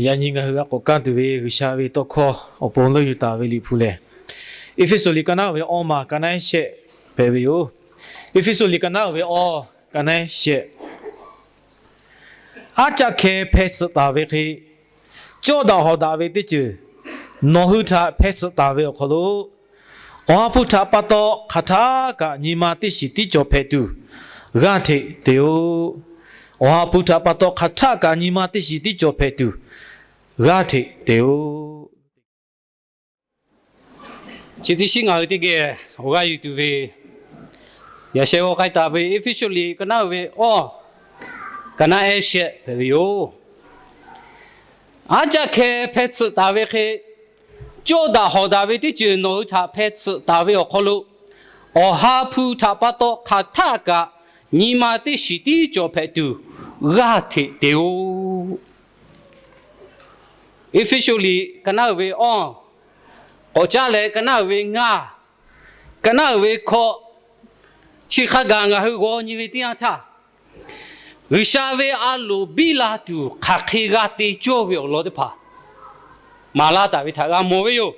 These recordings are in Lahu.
Yaꞈ nyi ngaˬ hui g'a k'awꞈ kaˇ tuˬ ve G'uiˬsha ve tawˇ hkawˇ awˬ pon leuˆ yuˬ taˍ ve Liꞈ hpu lehˬ, Eˇfeˇsuꞈ liꞈ ka naˉ uiˍ ve awˇ maˬ ka naˉ ehˉ shehˆ hpehꞈ ve yoˬ. Eˇfeˇsuꞈ liꞈ ka naˉ uiˍ ve awˇ ka naˉ ehˉ shehˆ. Aˉ caˆ hkeh hpeh tsuhꞈ taˍ ve hk'e, cawˇ daꞈ hawˍ daꞈ ve teˇ ceuˬ nawˬ hui htaꞈ hpeh tsuhꞈ taˍ ve awˬ hk'aw lo, Awˬ ha hpu htaꞈ pa taw hk'aˬ htaˆ kaꞈ nyi ma teˇ shiˍ tiˉ cawˬ hpehꞈ tuˬ, g'aˇ hteꞈ te-oˬ. Awˬ ha hpu htaꞈ pa taw hk'aˬ htaˆ kaꞈ nyi ma teˇ shiˍ tiˉ cawˬ hpehꞈ tuˬ, g'aˇ hteꞈ te-oˬ. Chi teˇ shiˉ ngaˬ hui teˇ geh awˬ g'aˇ yuˬ tuˬ ve, yaꞈ sheh g'aw k'ai taˍ ve Eˇfeˇsuꞈ liꞈ ka naˉ uiˍ ve awˇ ka naˉ ehˉ shehˆ hpehꞈ ve yoˬ. Aˉ caˆ hkeh hpeh tsuhꞈ taˍ ve hk'e, cawˇ daꞈ hawˍ daꞈ ve teˇ ceuˬ nawˬ hui htaꞈ hpeh tsuhꞈ taˍ ve awˬ hk'aw lo, Awˬ ha hpu htaꞈ pa taw hk'aˬ htaˆ kaꞈ nyi ma teˇ shiˍ tiˉ cawˬ hpehꞈ tuˬ, g'aˇ hteꞈ te-oˬ. Eˇfeˇsuꞈ liꞈ ka naˉ uiˍ ve awˇ, k'awꞈ caˉ leh ka naˉ uiˍ ve ngaˇ, ka naˉ uiˍ ve hkawꞈ, chi hk'a gaˬ ngaˬ hui g'aw nyi ve teˇ yanˇ htaˇ, G'uiˬsha ve a loˍ biˇ la tuˬ hk'aˬ hk'e g'a te cawˇ ve awˬ lawn teˇ hpaˍ maˍ laˇ taˍ ve htaꞈ g'a mawˬ ve yoˬ.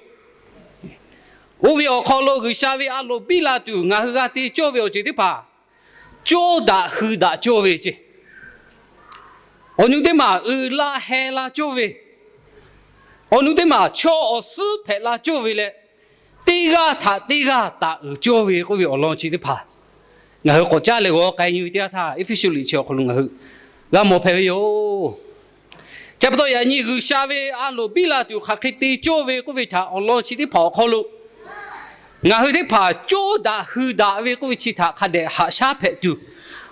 Oˇ ve awˬ hk'aw lo G'uiˬsha ve a loˍ biˇ la tuˬ ngaˬ hui g'a te cawˇ ve awˬ ceuˬ teˇ hpaˍ, cawˇ daꞈ hui daꞈ cawˇ ve ceˇ. Awˬ nu teˇ maˬ uiˍ la heh la cawˇ ve, awˬ nu teˇ maˬ chaw awˬ suhˉ hpehꞈ la cawˇ ve leh, teˇ g'aˇ htaꞈ teˇ g'aˇ taˍ uiˍ cawˇ ve k'oˆ ve awˬ lawn chi teˇ hpaˍ, ngaˬ hui k'awꞈ caˉ leh g'aw k'ai nyi ve teˇ yanˇ htaˇ, Eˇfeˇsuꞈ liꞈ chi awˬ hk'aw lo ngaˬ hui g'a mawˬ hpehꞈ ve yoˬ. Chi pa taw yaꞈ nyi G'uiˬsha ve a loˍ biˇ la tuˬ hk'aˬ hk'e te cawˇ ve k'oˆ ve htaꞈ awˬ lawn chi teˇ hpaˍ awˬ hk'aw lo, ngaˬ hui teˇ hpaˍ cawˇ daꞈ hui daꞈ ve k'oˆ ve chi htaꞈ hk'a dehꞈ haꞈ shaˉ hpehꞈ tuˬ,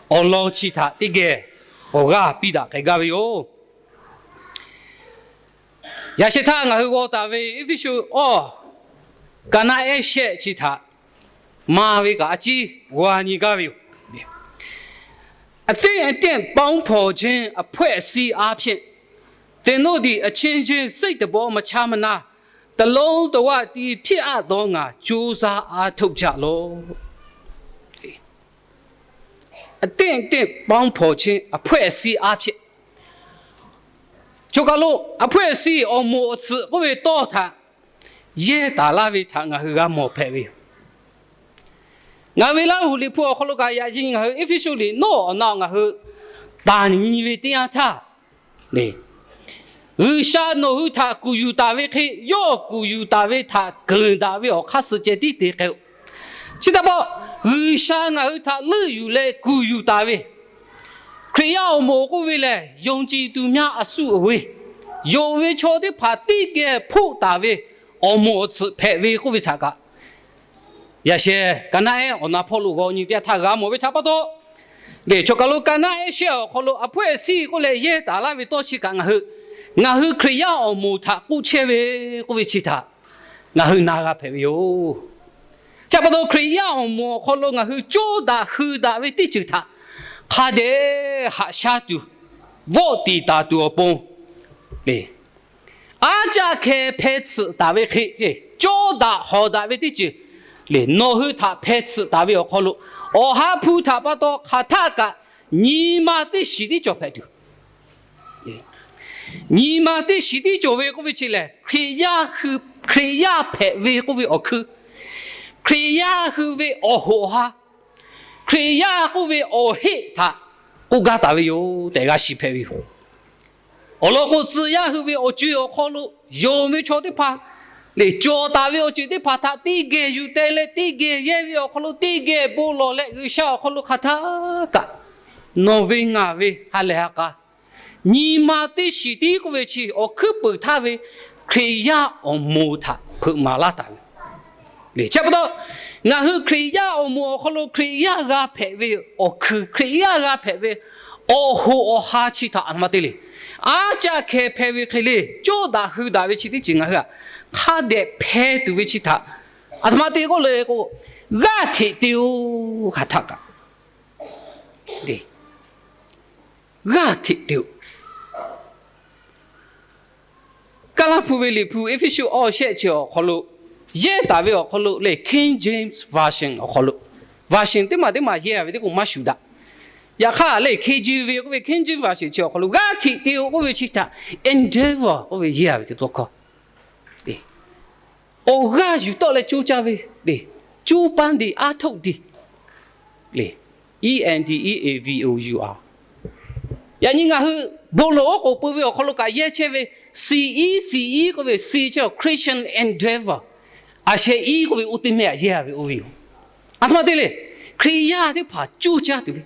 awˬ lawn chi htaꞈ teˇ geh awˬ g'aˇ piˇ daꞈ k'ai gaˇ ve yoˬ. Yaꞈ sheh htaˇ ngaˬ hui g'aw taˍ ve Eˇfeˇsuꞈ awˇ ka naˉ ehˉ shehˆ chi htaꞈ maˇ ve kaꞈ a ciˉ g'a nyi gaˇ ve yoˬ. အသင့်အတင့် ပေါင်းဖော်ခြင်း အဖွဲ့အစည်းအားဖြင့် သင်တို့သည် အချင်းချင်း စိတ်တဘော မခြားမနာ တစ်လုံးတစ်ဝတည်း ဖြစ်အပ်သောငှာ ကြိုးစားအားထုတ်ကြလော့။ အသင့်အတင့် ပေါင်းဖော်ခြင်း အဖွဲ့အစည်းအားဖြင့် Choˬ kaˬ lo အဖွဲ့အစည်း awˬ moˍ awˬ tsuhꞈ k'oˆ ve tawˇ htaꞈ yehˇ taˍ laˇ ve htaꞈ ngaˬ hui g'a mawˬ hpehꞈ ve yoˬ. Ngaˬ hui ve Laˇ huˍ liꞈ hpu awˬ hk'aw lo kaꞈ yaꞈ nyi ngaˬ hui Eˇfeˇsuꞈ liꞈ nawˇ awˬ na ngaˬ hui taˍ nyi ve teˇ yanˇ htaˇ, G'uiˬsha nawˬ hui htaꞈ kuˬ yuˬ taˍ ve hk'e, yawˇ kuˬ yuˬ taˍ ve htaꞈ keunˍ daꞈ ve awˬ hk'aˇ suh ceh tiˉ te k'ai-o. Chi htaꞈ pa taw, G'uiˬsha ngaˬ hui htaꞈ leuˆ yuˬ leh kuˬ yuˬ taˍ ve Hkriꞈ yaˇ awˬ moˍ k'oˆ ve lehˬ, ယုံကြည်သူများ အစုအဝေး, yonˍ ve chaw teˇ hpaˍ teˇ geh hpoˆ taˍ ve awˬ moˍ awˬ tsuhꞈ hpehꞈ ve k'oˆ ve htaꞈ kaꞈ, yaꞈ sheh ka naˉ ehˉ awˬ na hpawˇ lo g'aw nyi teˇ yanˇ htaˇ g'a mawˬ ve htaꞈ pa taw, Choˬ kaˬ lo ka naˉ ehˉ shehˆ awˬ hk'aw lo အဖွဲ့အစည်း k'oˆ leh yehˇ taˍ laˇ ve tawˇ chi kaꞈ ngaˬ hui, ngaˬ hui Hkriꞈ yaˇ awˬ moˍ htaꞈ k'oˆ chehˇ ve k'oˆ ve chi htaꞈ ngaˬ hui na g'a hpehꞈ ve yoˬ. Chi pa taw Hkriꞈ yaˇ awˬ moˍ awˬ hk'aw lo ngaˬ hui cawˇ daꞈ hui daꞈ ve teˇ ceuˬ htaꞈ hk'a dehꞈ haꞈ shaˉ tuˬ, vawˆ tiˍ taˍ tuˬ awˬ pon, aˉ caˆ hkeh hpeh tsuhꞈ taˍ ve hk'e, cawˇ daꞈ hawˍ daꞈ ve teˇ ceuˬ lehˬ nawˬ hui htaꞈ hpeh tsuhꞈ taˍ ve awˬ hk'aw lo, Awˬ ha hpu htaꞈ pa taw hk'aˬ htaˆ kaꞈ nyi ma teˇ shiˍ tiˉ cawˬ hpehꞈ tuˬ, nyi ma teˇ shiˍ tiˉ cawˬ ve k'oˆ ve chi lehˬ, Hkriꞈ yaˇ hpehꞈ ve k'oˆ ve awˬ hkui, Hkriꞈ yaˇ hui ve awˬ hoꞈ awˬ ha, Hkriꞈ yaˇ k'oˆ ve awˬ heˆ htaꞈ k'oˆ gaˇ taˍ ve yoˬ tehꞈ g'a shiˍ hpehꞈ ve yoˬ. Awˬ lawn k'o, tcuh yaˇ hui ve awˬ co-e awˬ hk'aw lo yonˍ ve chaw teˇ hpaˍ lehˬ, cawˬ taˍ ve awˬ ceuˬ teˇ hpaˍ htaꞈ teˇ geh yuˬ teh leh, teˇ geh yehˇ ve awˬ hk'aw lo teˇ geh bon lawˬ leh, G'uiˬsha awˬ hk'aw lo hk'aˬ htaˆ kaꞈ nawˬ ve ngaˬ ve ha lehˬ ha k'a nyi ma teˇ shiˍ tiˉ k'oˆ ve chi awˬ hkuiˉ puiˍ htaˇ ve Hkriꞈ yaˇ awˬ moˍ htaꞈ hpeuꞈ maˍ laˇ taˍ ve lehˬ. Chi pa taw, ngaˬ hui Hkriꞈ yaˇ awˬ moˍ awˬ hk'aw lo Hkriꞈ yaˇ g'a hpehꞈ ve awˬ hkui, Hkriꞈ yaˇ g'a hpehꞈ ve awˬ hoꞈ awˬ ha chi htaꞈ a htoꞈ ma te le, aˉ caˆ hkeh hpeh ve hk'e le, cawˇ daꞈ hui daꞈ ve chi teˇ ceuˬ ngaˬ hui htaꞈ hk'a dehꞈ hpeh tuˬ ve chi htaꞈ a htoꞈ ma te k'oˆ le k'o, g'aˇ hteꞈ te-o. Hk'aˬ htaˆ kaꞈ g'aˇ hteꞈ te-o. Kaˇ laˇ hpu ve liꞈ hpu Eˇfeˇsuꞈ awˇ shehˆ chi awˬ hk'aw lo yehˇ taˍ ve awˬ hk'aw lo lehˬ, King James Version awˬ hk'aw lo, version teˇ maˬ teˇ maˬ yehˇ ve teˇ k'o maˇ shuˍ daꞈ. Yaꞈ hk'aˇ lehˬ, K J V k'oˆ ve King James Version chi awˬ hk'aw lo g'aˇ hteꞈ te-o k'oˆ ve chi htaꞈ endeavor k'oˆ ve yehˇ ve teˇ tawˇ hkawˇ. Awˬ g'aˇ yuˬ tawˆ leh coˇ caˇ ve le. Coˇ paˇ de, aˉ htoˆ de le. E N D E A V O U R. Yaꞈ nyi ngaˬ hui bon lawˬ oˉ k'oˍ pui ve awˬ hk'aw lo kaꞈ yehˇ chehˇ ve, C E C E k'oˆ ve C chi awˬ Christian endeavor. A sheh iˉ k'oˆ ve oˇ teˇ mehˆ aꞈ yehˇ ve oˇ ve yoˬ. A htoꞈ ma te le, Hkriꞈ yaˇ teˇ hpaˍ coˇ caˇ tuˬ ve,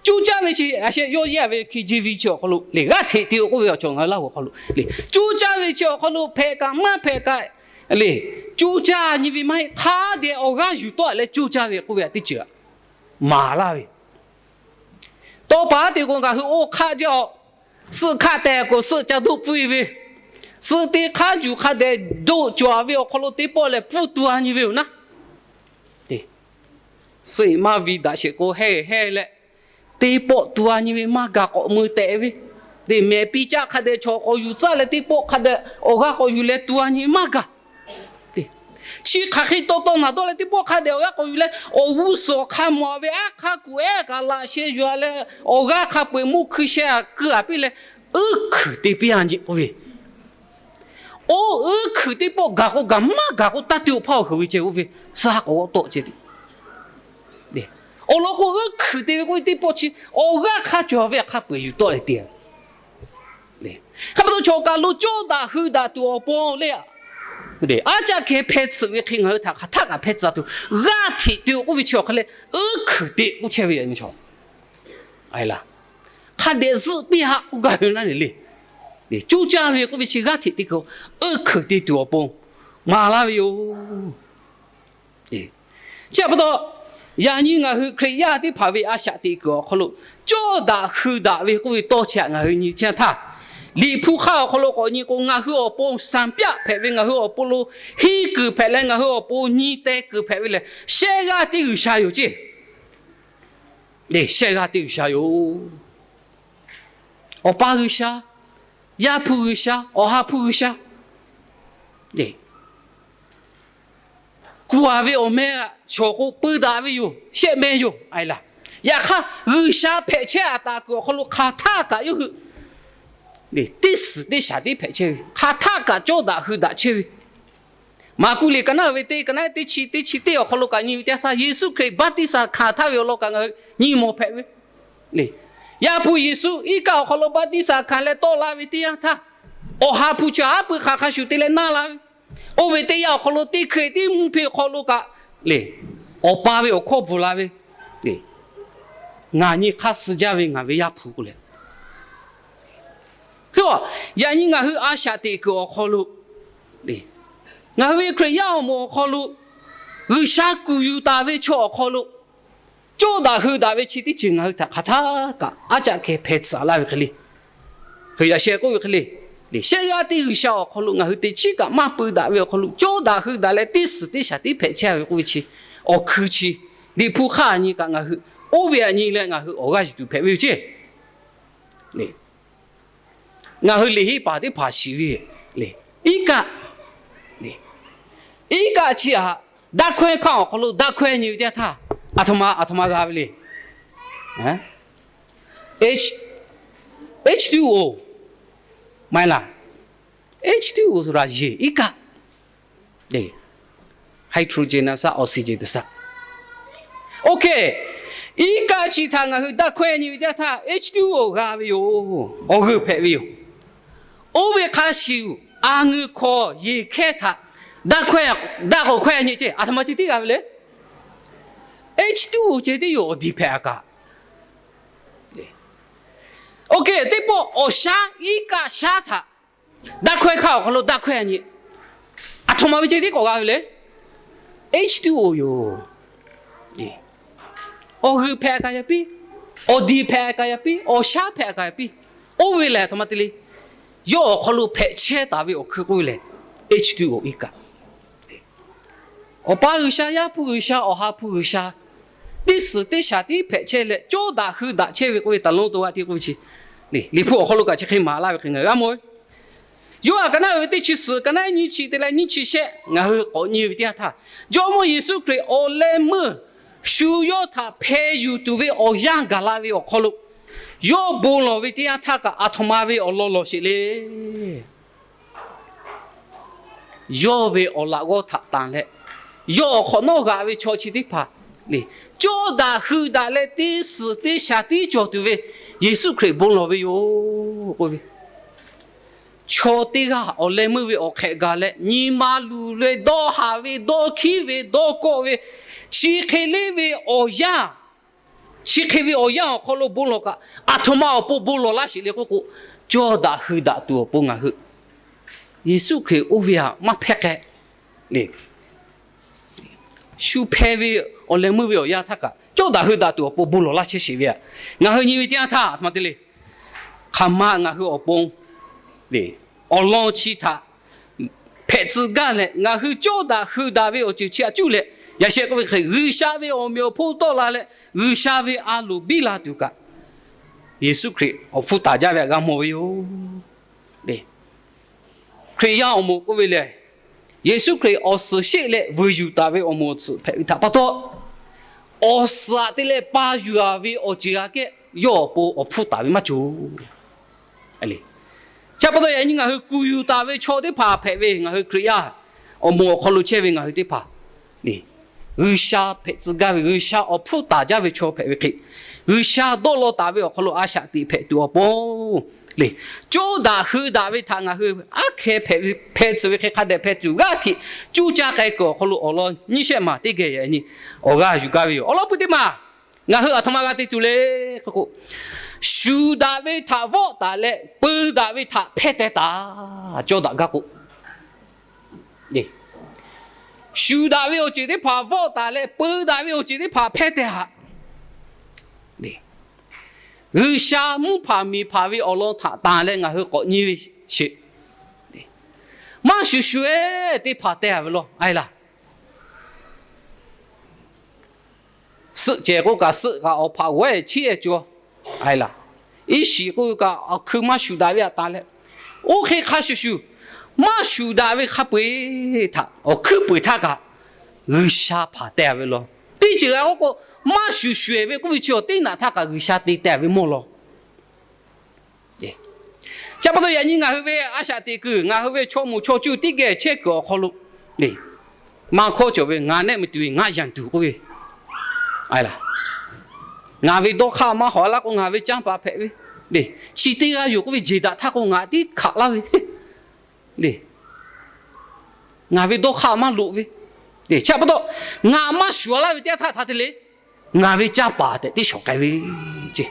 coˇ caˇ ve chi a sheh yawˇ yehˇ ve K J V chi awˬ hk'aw lo le, g'aˇ hteꞈ te-o k'oˆ ve awˬ cawˬ ngaˬ hui laˇ awˬ hk'aw lo le, coˇ caˇ ve chi awˬ hk'aw lo hpehꞈ kaꞈ maˇ hpehꞈ kaꞈ le, coˇ caˇ nyi ve maˇ heˆ. Hk'a dehꞈ awˬ g'aˇ yuˬ tawˆ leh coˇ caˇ ve k'oˆ ve htaꞈ teˇ ceuˬ maˍ laˇ ve. Tawˇ paˍ te k'o ngaˬ hui oˇ hk'aˆ jaˇ-oꞈ. Suhˆ hk'aˆ tehˬ k'o suhˆ ca doˆ pfuhˇ-e ve, suhˆ teˇ hk'aˇ juˬ hk'a dehꞈ doˆ cawˬ ve awˬ hk'aw lo teˇ pawˆ lehˬ pfuhˇ tu-a nyi ve yoˬ naˉ. Suhˆ maˇ vi daꞈ sheˍ k'o heh heh leh, teˇ pawˆ tu-a nyi ve maˇ gaˬ k'awꞈ mui tehꞈ ve, teˇ mehˍ piˇ caˆ hk'a dehꞈ chaw k'awꞈ yuˬ tcuhˉ leh teˇ pawˆ hk'a dehꞈ awˬ g'aˇ k'awꞈ yuˬ leh tu-a nyi ve maˇ gaˬ. Chi hk'aˬ hk'e taw taw naˬ dawˇ leh teˇ pawˆ hk'a dehꞈ awˬ g'aˇ k'awꞈ yuˬ leh awˬ g'uˇ suhˍ awˬ hk'a mawˬ-a ve aˉ hk'aˇ kuˬ ehˉ kaꞈ laꞈ sheh yuˬ-a leh awˬ g'aˇ hk'a peu-eˬ mvuhˇ hkui sheh-a keu-a piˇ leh uˉ hkuiˬ te piˇ-a nyi k'oˆ ve, oˇ uˉ hkuiˬ teˇ pawˆ gaˬ k'o gaˬ, maˇ gaˬ k'o taˇ te-o hpaˇ awˬ heuˬ ve ceh oˇ ve suh ha k'awꞈ g'awˇ tawˆ ceh. Awˬ lawn k'o uˉ hkuiˬ te ve k'oˆ ve teˇ pawˆ chi awˬ g'aˇ hk'a cawˬ ve hk'a peu-eˬ yuˬ tawˆ leh te-a. Hk'e pa taw chaw kaˬ lo cawˇ daꞈ hui daꞈ tuˬ awˬ pon le, aˉ caˆ kehˬ hpeh tsuhꞈ ve hk'e ngaˬ hui htaꞈ hk'aˬ htaˆ kaꞈ hpeh tcuhꞈ tuˬ, g'aˇ hteꞈ te-o k'oˆ ve chi awˬ hk'e leh uˉ hkeuꞈ te k'oˆ chehˇ ve a nyi chaw. Hk'a dehꞈ zuhˆ piˇ haꞈ k'oˆ gaˇ ve naˉ le le. Coˇ caˇ ve k'oˆ ve chi g'aˇ hteꞈ te kuiˬ uˉ hkeuꞈ te tuˬ awˬ pon maˍ laˇ ve yoˬ. Chi pa taw, yaꞈ nyi ngaˬ hui Hkriꞈ yaˇ teˇ hpaˍ ve a shaꞈ teꞈ kuiˬ awˬ hk'aw lo cawˇ daꞈ hui daꞈ ve k'oˆ ve tawˇ chi htaꞈ ngaˬ hui nyi chehˇ htaˇ, Liꞈ hpu hk'aˇ awˬ hk'aw lo k'awꞈ nyi k'o ngaˬ hui awˬ pon sanˍ pyaˆ hpehꞈ ve, ngaˬ hui awˬ pon lo henˇ kuiˬ hpehꞈ leh ngaˬ hui awˬ pon nyi teh kuiˬ hpehꞈ ve lehˬ shehˆ g'aˇ teˇ G'uiˬsha yoˬ ceˇ. Shehˆ g'aˇ teˇ G'uiˬsha yoˬ. Awˬ pa G'uiˬsha, Yaˇ hpu G'uiˬsha, Awˬ ha hpu G'uiˬsha. Kuˬ-a ve awˬ meh shawˍ k'o peu daꞈ ve yoˬ, shehˆ meh yoˬ. Yaꞈ hk'aˇ G'uiˬsha hpehꞈ chehˇ-a taˍ kuiˬ awˬ hk'aw lo hk'aˬ htaˆ kaꞈ yawˇ hui teˇ suhˍ teˇ shaˍ tiˉ hpehꞈ chehˇ ve, hk'aˬ htaˆ kaꞈ cawˇ daꞈ hui daꞈ chehˇ ve. Maˍkuˆ liꞈ ka naˉ ve teˇ, ka naˉ teˇ chi, teˇ chi teˇ awˬ hk'aw lo kaꞈ nyi ve teˇ yanˇ htaˇ Yeˍsuˆ Hkriꞈ baˆtiˆsaˬ hkanˍ htaˇ ve awˬ lawn kaꞈ ngaˬ hui nyi mawˬ hpehꞈ ve. Yaˇ hpu Yeˍsuˆ iˉ kaˆ awˬ hk'aw lo baˆtiˆsaˬ hkanˍ leh tawˆ la ve teˇ yanˇ htaˇ, Awˬ ha hpu chi aˉ pui hk'aˬ hk'a shuˍ te leh naˇ la ve, oˇ ve teˇ yanˇ awˬ hk'aw lo teˇ Hkriꞈ teˇ mvuhˇ hpe awˬ hk'aw lo kaꞈ le, Awˬ pa ve awˬ hkawˇ bvuhˬ la ve, Ngaˬ nyi hk'aˇ suh jaˇ ve ngaˬ ve Yaˇ hpu k'oˆ leh, yaꞈ nyi ngaˬ hui a shaꞈ teꞈ kuiˬ awˬ hk'aw lo, ngaˬ hui ve Hkriꞈ yaˇ awˬ moˍ awˬ hk'aw lo G'uiˬsha kuˬ yuˬ taˍ ve chaw awˬ hk'aw lo cawˇ daꞈ hui daꞈ ve chi teˇ ceuˬ ngaˬ hui htaꞈ hk'aˬ htaˆ kaꞈ aˉ caˆ kehˬ hpeh tsuhꞈ laˇ ve hk'e le. Hk'e yaꞈ sheh k'oˆ ve hk'e le, shehˆ g'aˇ teˇ G'uiˬsha awˬ hk'aw lo ngaˬ hui teꞈ chiˉ kaꞈ maˇ peu daꞈ ve awˬ hk'aw lo cawˇ daꞈ hui daꞈ leh teˇ suhˍ teˇ shaˍ tiˉ hpehꞈ chehˇ ve k'oˆ ve chi, awˬ hkui chi, Liꞈ hpu hk'aˇ nyi kaꞈ ngaˬ hui oˇ ve a nyi leh ngaˬ hui awˬ g'aˇ yuˬ tuˬ hpehꞈ ve yoˬ ceˇ. Ngaˬ hui liꞈ henˇ paˍ teˇ hpaˍ shiˍ ve le, iˉ kaˆ, iˉ kaˆ chi htaꞈ daˇ hkawehˇ hk'aˇ awˬ hk'aw lo daˇ hkawehˇ nyi ve teˇ yanˇ htaˇ, aˬ htoꞈ ma aˬ htoꞈ ma g'a ve le. H, H two O, maˇ heˆ laˇ, H two O ဆိုတာ ရေ iˉ kaˆ, hydrogen အစား oxygen တစား. Okay, iˉ kaˆ chi htaꞈ ngaˬ hui daˇ hkawehˇ nyi ve teˇ yanˇ htaˇ H two O g'a ve yoˬ. Awˬ g'euˬ hpehꞈ ve yoˬ. Oˇ ve hk'a shuˍ, a ngeu hkawˇ yeˬ hkehˇ htaꞈ daˇ hkawehˇ, daˇ k'awꞈ hkawehˇ nyi ceˇ, aˬ htoꞈ ma ceh tiˉ g'a ve le. H two O ceh tiˉ yoˬ, awˬ diˬ hpehꞈ-a kaꞈ. Okay, teˇ pawˆ awˬ shaˉ, iˉ kaˆ shaˉ htaꞈ daˇ hkawehˇ hk'aˇ awˬ hk'aw lo daˇ hkawehˇ nyi, aˬ htoꞈ ma ve ceh tiˉ k'awꞈ g'a ve le. H two O yoˬ. Awˬ g'euˬ hpehꞈ kaꞈ yaꞈ piˇ, awˬ diˬ hpehꞈ kaꞈ yaꞈ piˇ, awˬ shaˉ hpehꞈ kaꞈ yaꞈ piˇ, oˇ ve lehˬ aˬ htoꞈ ma te le. Yawˇ awˬ hk'aw lo hpehꞈ chehˇ taˍ ve awˬ hkui k'oˆ ve lehˬ, H two O iˉ kaˆ. Awˬ pa G'uiˬsha, Yaˇ hpu G'uiˬsha, Awˬ ha hpu G'uiˬsha, teˇ suhˍ teˇ shaˍ tiˉ hpehꞈ chehˇ leh cawˇ daꞈ hui daꞈ chehˇ ve k'oˆ ve taˍ lonˉ to g'a tiˉ k'oˆ ve chi, Liꞈ hpu awˬ hk'aw lo kaꞈ chi hk'e maˍ laˇ ve hk'e ngaˬ hui g'a mawˬ ve. Yoˇhanˬ ka naˉ ve teˇ chi suhˍ, ka naˉ nyiˇ chi te leh nyiˇ chi shehˆ ngaˬ hui k'awꞈ nyi ve teˇ yanˇ htaˇ, Jawˇmawˇ Yeˍsuˆ Hkriꞈ awˬ leh meuˇ shu yawˇ htaꞈ hpeh yuˬ tuˬ ve awˬ yanˇ gaˬ la ve awˬ hk'aw lo, yawˇ bon lawˬ ve teˇ yanˇ htaˇ kaꞈ aˬ htoꞈ ma ve awˬ lawn lawˬ sheˍ le. Yawˇ ve awˬ laꞈ g'awˇ htaꞈ tanˬ leh, yawˇ awˬ hk'awꞈ nawˉ g'aꞈ ve chaw chi teˇ hpaˍ le, cawˇ daꞈ hui daꞈ leh teˇ suhˍ teˇ shaˍ tiˉ cawˬ tuˬ ve Yeˍsuˆ Hkriꞈ bon lawˬ ve yoˬ k'oˆ ve. Chaw teˇ g'aˇ awˬ leh meuˇ ve awˬ hk'ehꞈ gaˬ leh, nyi ma luˬ ve, dawˇ haˍ ve, dawˇ hkiˉ ve, dawˇ kawˆ ve, chi hk'e le ve awˬ yanˇ, chi hk'e ve awˬ yanˇ awˬ hk'aw lo bon lawˬ kaꞈ, aˬ htoꞈ ma awˬ pon bon lawˬ laˇ sheˍ le k'oˆ k'o, cawˇ daꞈ hui daꞈ tuˬ awˬ pon ngaˬ hui Yeˍsuˆ Hkriꞈ oˇ ve htaꞈ maˇ hpehˇ k'ai le. Shu hpeh ve awˬ leh meuˇ ve awˬ yanˇ htaˇ kaꞈ cawˇ daꞈ hui daꞈ tuˬ awˬ pon bon lawˬ laˇ chehˇ sheˍ ve aꞈ, ngaˬ hui nyi ve teˇ yanˇ htaˇ aˬ htoꞈ ma te le. Hk'aˬ ma ngaˬ hui awˬ pon awˬ lawn chi htaꞈ hpehꞈ tcuh gaˇ leh, ngaˬ hui cawˇ daꞈ hui daꞈ ve awˬ ceuˬ chi aꞈ cuˇ leh, yaꞈ sheh k'oˆ ve hk'e G'uiˬsha ve awˬ meꞈ awˬ hponˇ tawˆ la leh, G'uiˬsha ve a loˍ biˇ la tuˬ kaꞈ, Yeˍsuˆ Hkriꞈ awˬ hpfuhˇ taˍ jaˇ ve htaꞈ g'a mawˬ ve yoˬ. Hkriꞈ yaˇ awˬ moˍ k'oˆ ve lehˬ, Yeˍsuˆ Hkriꞈ awˬ suhˍ sheˆ leh vuiˬ yuˬ taˍ ve awˬ moˍ awˬ tsuhꞈ hpehꞈ ve htaꞈ pa taw, awˬ suhˍ aꞈ te leh pa yuˬ a ve awˬ ceuˬ g'a kehˉ yawˇ awˬ pon awˬ hpfuhˇ taˍ ve maˇ cawˬ. Chi pa taw yaꞈ nyi ngaˬ hui kuˬ yuˬ taˍ ve chaw teˇ hpaˍ hpehꞈ ve ngaˬ hui Hkriꞈ yaˇ awˬ moˍ awˬ hk'aw lo chehˇ ve ngaˬ hui teˇ hpaˍ, G'uiˬsha hpehꞈ tcuh gaˇ ve, G'uiˬsha awˬ hpfuhˇ taˍ jaˇ ve chaw hpehꞈ ve hk'e, G'uiˬsha dawˇ law taˍ ve awˬ hk'aw lo a shaꞈ teꞈ hpehꞈ tuˬ awˬ pon le, cawˇ daꞈ hui daꞈ ve htaꞈ ngaˬ hui aˉ hkeh hpehꞈ ve, hpeh tcuh ve hk'e hk'a dehꞈ hpeh tuˬ g'aˇ hteꞈ cuˇ caˇ k'ai kuiˬ awˬ hk'aw lo awˬ lawn nyiˇ shehˆ maˬ teˇ geh yaꞈ nyi awˬ g'aˇ yuˬ gaˇ ve yoˬ. Awˬ lawn pui teˇ maˬ, ngaˬ hui aˬ htoꞈ ma g'a te tuˬ le k'oˆ k'o, shuˍ daꞈ ve htaꞈ vawˆ taˍ leh peu daꞈ ve htaꞈ hpehˇ teh taˍ, cawˇ daꞈ gaˇ k'o, shuˍ daꞈ ve awˬ ceuˬ teˇ hpaˍ vawˆ taˍ leh peu daꞈ ve awˬ ceuˬ teˇ hpaˍ hpehˇ teh haꞈ. G'uiˬsha mvuhˇ hpaˍ miˬ hpaˍ ve awˬ lawn htaꞈ tanˬ leh ngaˬ hui k'awꞈ nyi ve sheˍ. Maˇ shuˍ shuˍ-eˬ teˇ hpaˍ teh a ve law a laˬ. Suhˆ cehˬ k'oˆ kaꞈ suhˆ kaꞈ awˬ hpaꞈ g'awehˇ chiˉ-eˬ cawˬ a laˬ. Iˉ shiˍ k'oˆ ve kaꞈ awˬ hkui maˇ shuˍ daꞈ ve htaꞈ tanˬ leh, oˇ hk'e hk'a shuˍ shuˍ, maˇ shuˍ daꞈ ve hk'a peu-eˬ htaꞈ awˬ hkuiˉ peu-eˬ htaˇ kaꞈ G'uiˬsha hpanˍ teh a ve law. Teˇ ceuˬ g'a k'oˆ k'o, maˇ shuˍ shuˍ-eˬ ve k'oˆ ve chi awˬ teˇ naꞈ htaˇ kaꞈ G'uiˬsha te teh ve mawˇ law. Chi pa taw yaꞈ nyi ngaˬ hui ve a shaꞈ teꞈ kuiˬ, ngaˬ hui ve chaw moˍ chaw cuˇ teˇ geh chehˇ kuiˬ awˬ hk'aw lo, maˇ hkawˇ cawˬ ve, ngaˬ nehˆ mvuh tuˬ ve ngaˬ yanˍ tuˬ k'oˆ ve, ngaˬ ve dawˇ hk'aˇ maˇ hawˍ laˇ k'o ngaˬ ve canˇ paˍ hpehꞈ ve, chi teˇ g'aˇ yoˬ k'oˆ ve jeˬ daꞈ htaˇ k'o ngaˬ tiˉ hkaꞈ laˇ ve, ngaˬ ve dawˇ hk'aˇ maˇ loꞈ ve, chi pa taw ngaˬ maˇ shuˍ laˇ ve teˇ yanˇ htaˇ htaˇ te le, ngaˬ ve canˇ paˍ tehꞈ tiˉ shawˍ k'ai ve ce.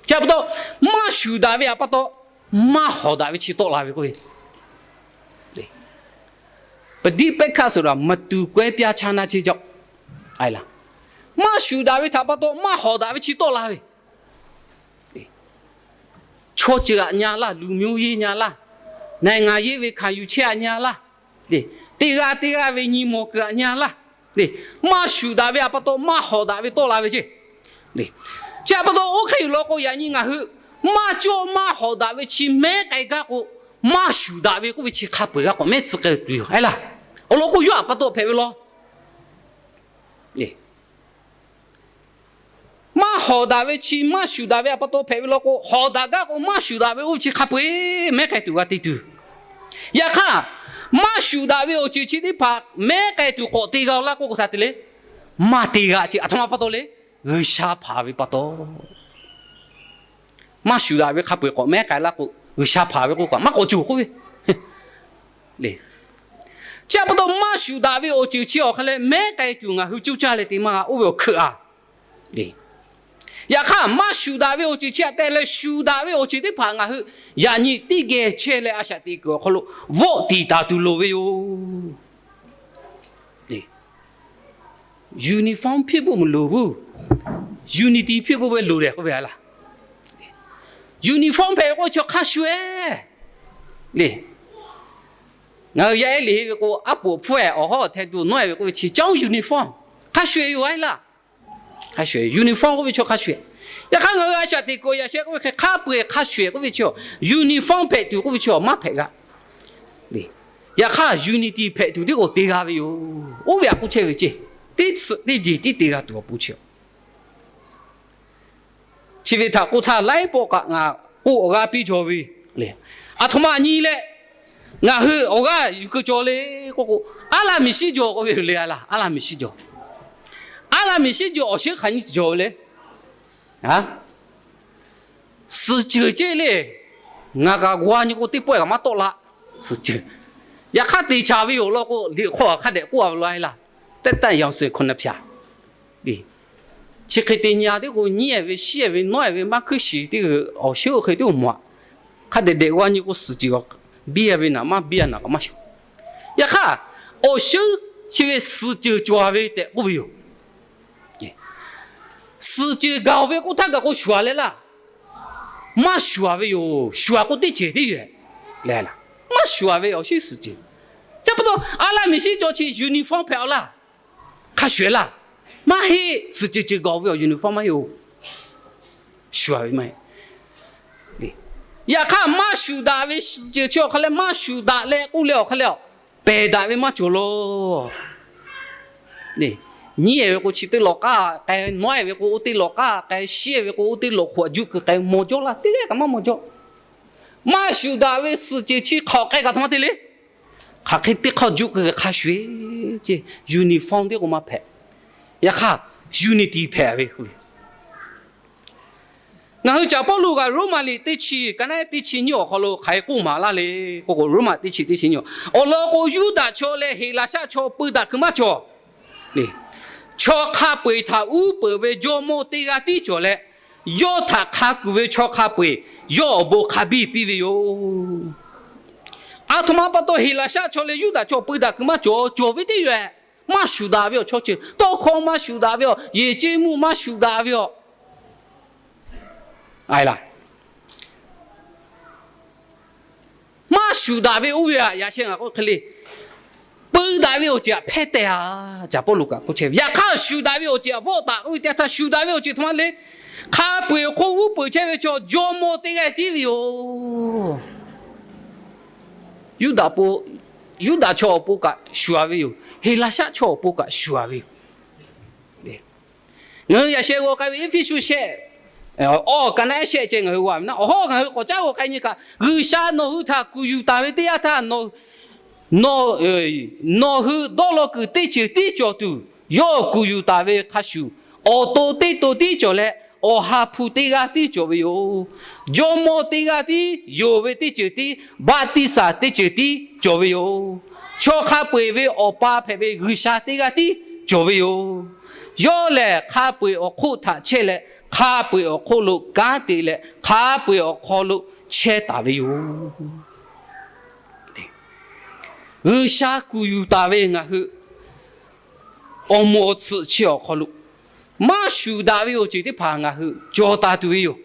Chi pa taw maˇ shuˍ daꞈ ve htaꞈ pa taw, maˇ hawˍ daꞈ ve chi tawˆ la ve k'oˆ ve, ပဋိပက္ခဆိုတာ မတူကွဲပြားခြားနားခြင်းကြောင့် maˇ shuˍ daꞈ ve htaꞈ pa taw maˇ hawˍ daꞈ ve chi tawˆ la ve. Chaw ceuˬ aꞈ nya laˇ, လူမျိုးရေး nya laˇ, နိုင်ငံရေး ve hkanˍ yuˬ chehˇ aꞈ nya laˇ, teˇ g'aˇ teˇ g'aˇ ve nyi mawˬ kuiˬ aꞈ nya laˇ, maˇ shuˍ daꞈ ve htaꞈ pa taw maˇ hawˍ daꞈ ve tawˆ la ve ce. Chi pa taw oˇ hk'e yoˬ law k'o, yaꞈ nyi ngaˬ hui maˇ cawˇ maˇ hawˍ daꞈ ve chi mehˉ k'ai gaˇ k'o, maˇ shuˍ daꞈ ve k'oˆ ve chi hk'a peu-eˬ g'a k'awꞈ mehˉ tcuh k'ai tuˬ yoˬ a laˬ. Awˬ lawn k'o, yawˇ htaꞈ pa taw hpehꞈ ve law. Maˇ hawˍ daꞈ ve chi maˇ shuˍ daꞈ ve htaꞈ pa taw hpehꞈ ve law k'o, hawˍ daꞈ gaˇ k'o maˇ shuˍ daꞈ ve oˇ ve chi hk'a peu-eˬ mehˉ k'ai tuˬ g'a te tuˬ. Yaꞈ hk'aˇ, maˇ shuˍ daꞈ ve awˬ ceuˬ chi teˇ hpaˍ mehˉ k'ai tuˬ k'awꞈ te g'a laˇ k'oˆ k'o htaꞈ te le, maˇ te g'a ce. Aˬ htoꞈ ma pa taw le, G'uiˬsha hpanˍ ve pa taw. Maˇ shuˍ daꞈ ve hk'a peu-eˬ k'awꞈ mehˉ k'ai laˇ k'o, G'uiˬsha hpanˍ ve k'oˆ kaꞈ maˇ k'awꞈ cawˬ k'oˆ ve le. Chi pa taw maˇ shuˍ daꞈ ve awˬ ceuˬ chi awˬ hk'a leh mehˉ k'ai tuˬ ngaˬ hui coˇ caˇ leh te maˇ g'a oˇ ve awˬ hkeuꞈ a. Yaꞈ hk'aˇ, maˇ shuˍ daꞈ ve awˬ ceuˬ chi aꞈ teh leh shuˍ daꞈ ve awˬ ceuˬ teˇ hpaˍ ngaˬ hui yaꞈ nyi teˇ geh chehˇ leh a shaꞈ teꞈ kuiˬ awˬ hk'aw lo vawˆ tiˍ taˍ tuˬ loˍ ve yoˬ. Uniform ဖြစ်ဖို့မလိုဘူး, unity ဖြစ်ဖို့ပဲလိုတယ် k'oˆ ve a laˬ. Uniform hpehꞈ ve k'oˆ ve chi hk'a shuˍ-eˬ le. Ngaˬ hui yaˇ ehˉ liꞈ henˇ ve k'o, aˉ poˍ hpfuhˇ-eˬ awˬ hawˉ htaˇ tuˬ nawˉ-e ve k'oˆ ve chi caˇ uniform hk'a shuˍ-eˬ yoˬ a laˬ. Uniform k'oˆ ve chi hk'a shuˍ-eˬ. Yaꞈ hk'aˇ ngaˬ hui a shaꞈ teꞈ kuiˬ yaꞈ sheh k'oˆ ve hk'e hk'a peu-eˬ hk'a shuˍ-eˬ k'oˆ ve chi, uniform hpehꞈ tuˬ k'oˆ ve chi maˇ hpehꞈ g'a. Yaꞈ hk'aˇ unity hpehꞈ tuˬ tiˉ k'o te g'a ve yoˬ. Oˇ ve htaꞈ k'oˆ chehˇ ve ce. teˇ tsuhꞈ teˇ jeˬ tiˉ te g'a tuˬ awˬ pon chi, chi ve htaꞈ k'oˆ htaˇ laiˉ pawˆ kaꞈ ngaˬ k'oˆ awˬ g'aˇ piˇ jaw ve le. Aˬ htoꞈ ma nyi leh, ngaˬ hui awˬ g'aˇ yuˬ keu cawˬ le k'oˆ k'o, aˉ laˇ miˬ shiˉ jaw k'oˆ ve le. Aˉ laˇ, aˉ laˇ miˬ shiˉ jaw, aˉ laˇ miˬ shiˉ jaw awˬ shinˉ hk'aˬ nyi jaw le. Suhˍ ceuˬ ceˇ le. Ngaˬ kaꞈ g'a nyi k'o, teˇ pawˆ kaꞈ maˇ tawˆ la. Suhˍ ceuˬ. Yaꞈ hk'aˇ te chaˍ ve yoˬ law k'o, liꞈ hk'aw hk'a dehꞈ k'oˆ a ve law e laˇ. Teˇ taˆ yaꞈ suhˍ hk'aw na hpyaˍ. Chi hk'e te nyi a teˇ k'o, nyiˉ e ve, shiˉ e ve, nawˉ e ve, maˇ hkuiˉ shiˍ teˇ g'uiˬ awˬ shinˉ oˇ hk'e teˇ maw a. Hk'a dehꞈ dehꞈ g'a nyi k'o, suhˍ ceuˬ biˇ a ve naˍ maˇ biˇ a naˍ kaꞈ maˇ shuˍ. Yaꞈ hk'aˇ, awˬ shinˉ chi ve suhˍ ceuˬ cawˬ ve tehꞈ k'oˆ ve yoˬ. Suhˍ ceuˬ gaˬ ve k'oˆ htaˇ kaꞈ k'o shuˍ a leh laˇ. Maˇ shuˍ a ve yoˬ. Shuˍ a k'o teˇ ceuˬ teˇ yoˬ. Maˇ shuˍ a ve awˬ shinˉ suhˍ ceuˬ. Chi pa taw, aˉ laˇ miˬ shiˉ jaw chi uniform hpehꞈ a laˇ. Hk'a shuˍ e laˇ. Maˇ heˆ. Suhˍ ceuˬ ceuˬ gaˬ ve awˬ uniform maˇ heˆ oˬ. Shuˍ a ve maˇ heˆ. Yaꞈ hk'aˇ, maˇ shuˍ daꞈ ve suhˍ ceuˬ chi awˬ hk'aˇ leh maˇ shuˍ daꞈ leh k'oˆ leh awˬ hk'aˇ leh, pehˬ daꞈ ve maˇ cawˬ law. Nyiˉ e ve k'o chi teˇ lawꞈ k'aˇ k'ai, nawˉ e ve k'o oˇ teˇ lawꞈ k'aˇ k'ai, shiˉ e ve k'o oˇ teˇ lawꞈ hk'oꞈ juˆ keu k'ai maw jawˇ laˇ. Teˇ g'aˇ kaꞈ maˇ maw jawˇ. Maˇ shuˍ daꞈ ve suhˍ ceuˬ chi hk'aˬ k'ai kaꞈ htoꞈ ma te le. Hk'aˬ hk'e teˇ hk'awˇ juˆ keu hk'a shuˍ e, uniform teˇ k'o maˇ hpehꞈ. Yaꞈ hk'aˇ, unity hpehꞈ ve k'o, ngaˬ hui Caˍ Pawˇluꞈ kaꞈ Roˉmaꞈ liꞈ teˇ chi, ka naˉ teˇ chi nyiˇ awˬ hk'aw lo hk'aˬ hk'e k'oˆ maˍ laˇ le k'oˆ k'o, Roˉmaꞈ teˇ chi teˇ chi nyiˇ, awˬ lawn k'o, Yuˇdaꞈ chaw leh Heˍlaˍsaˆ chaw peu daꞈ kuiˬ maˇ cawˬ. Chaw hk'a peu-eˬ htaꞈ uˉ peunˍ ve jawˇmawˇ teˇ g'aˇ tiˉ cawˬ leh, yawˇ htaꞈ hk'a kuˬ ve chaw hk'a peu-eˬ yawˇ awˬ bon hk'a biˇ piˇ ve yoˬ. Aˬ htoꞈ ma pa taw Heˍlaˍsaˆ chaw leh Yuˇdaꞈ chaw peu daꞈ kuiˬ maˇ cawˬ, cawˬ ve teˇ yawˬ, maˇ shuˍ daꞈ ve awˬ chaw ceuˬ, tawˇ hkawˇ maˇ shuˍ daꞈ ve awˬ, yehˬ ceˇ mvuhˇ maˇ shuˍ daꞈ ve awˬ, maˇ shuˍ daꞈ ve oˇ ve htaꞈ yaꞈ sheh ngaˬ k'oˆ hk'e le. Peu daꞈ ve awˬ ceuˬ htaꞈ hpehˇ teh a, Caˍ Pawˇluꞈ kaꞈ k'oˆ chehˇ ve. Yaꞈ hk'aˇ, shuˍ daꞈ ve awˬ ceuˬ htaꞈ vawˆ taˍ k'oˆ ve teˇ yanˇ htaˇ, shuˍ daꞈ ve awˬ ceuˬ htoꞈ ma le. Hk'a peu-eˬ awˬ hk'oˆ uˉ peunˍ chehˇ ve chaw jawˇmawˇ teˇ g'aˇ tiˉ ve yoˬ. Yuˇdaꞈ po, Yuˇdaꞈ chaw awˬ pon kaꞈ shuˍ a ve yoˬ. Heˍlaˍsaˆ chaw awˬ pon kaꞈ shuˍ a ve yoˬ. Ngaˬ hui yaꞈ sheh g'aw k'ai ve Eˇfeˇsuꞈ shehˆ, awˬ, ka naˉ shehˆ ceh ngaˬ hui g'a ve naˆ, awˬ hawˉ ngaˬ hui k'awꞈ caˉ g'aw k'ai nyi kaꞈ, G'uiˬsha nawˬ hui htaꞈ kuˬ yuˬ taˍ ve teˇ yanˇ htaˇ, nawˬ, nawˬ hui dawˇ law kuiˬ teˇ ceuˬ tiˉ cawˬ tuˬ, yawˇ kuˬ yuˬ taˍ ve hk'a shuˍ, awˬ to teˇ to tiˉ cawˬ leh, awˬ ha hpu teˇ g'aˇ tiˉ cawˬ ve yoˬ. Jawˇmawˇ teˇ g'aˇ tiˉ yonˍ ve teˇ ceuˬ tiˉ, baˆtiˆsaˬ teˇ ceuˬ tiˉ cawˬ ve yoˬ. Chaw hk'a peu-eˬ ve Awˬ pa hpehꞈ ve G'uiˬsha teˇ g'aˇ tiˉ cawˬ ve yoˬ. Yawˇ lehˬ hk'a peu-eˬ awˬ hk'oˆ htaꞈ chehˇ leh, hk'a peu-eˬ awˬ hk'oˆ lo kanˉ te leh, hk'a peu-eˬ awˬ hk'aw lo chehˇ taˍ ve yoˬ. G'uiˬsha kuˬ yuˬ taˍ ve ngaˬ hui awˬ moˍ awˬ tsuhꞈ chi awˬ hk'aw lo, maˇ shuˍ daꞈ ve awˬ ceuˬ teˇ hpaˍ ngaˬ hui cawˬ taˍ tuˬ ve yoˬ.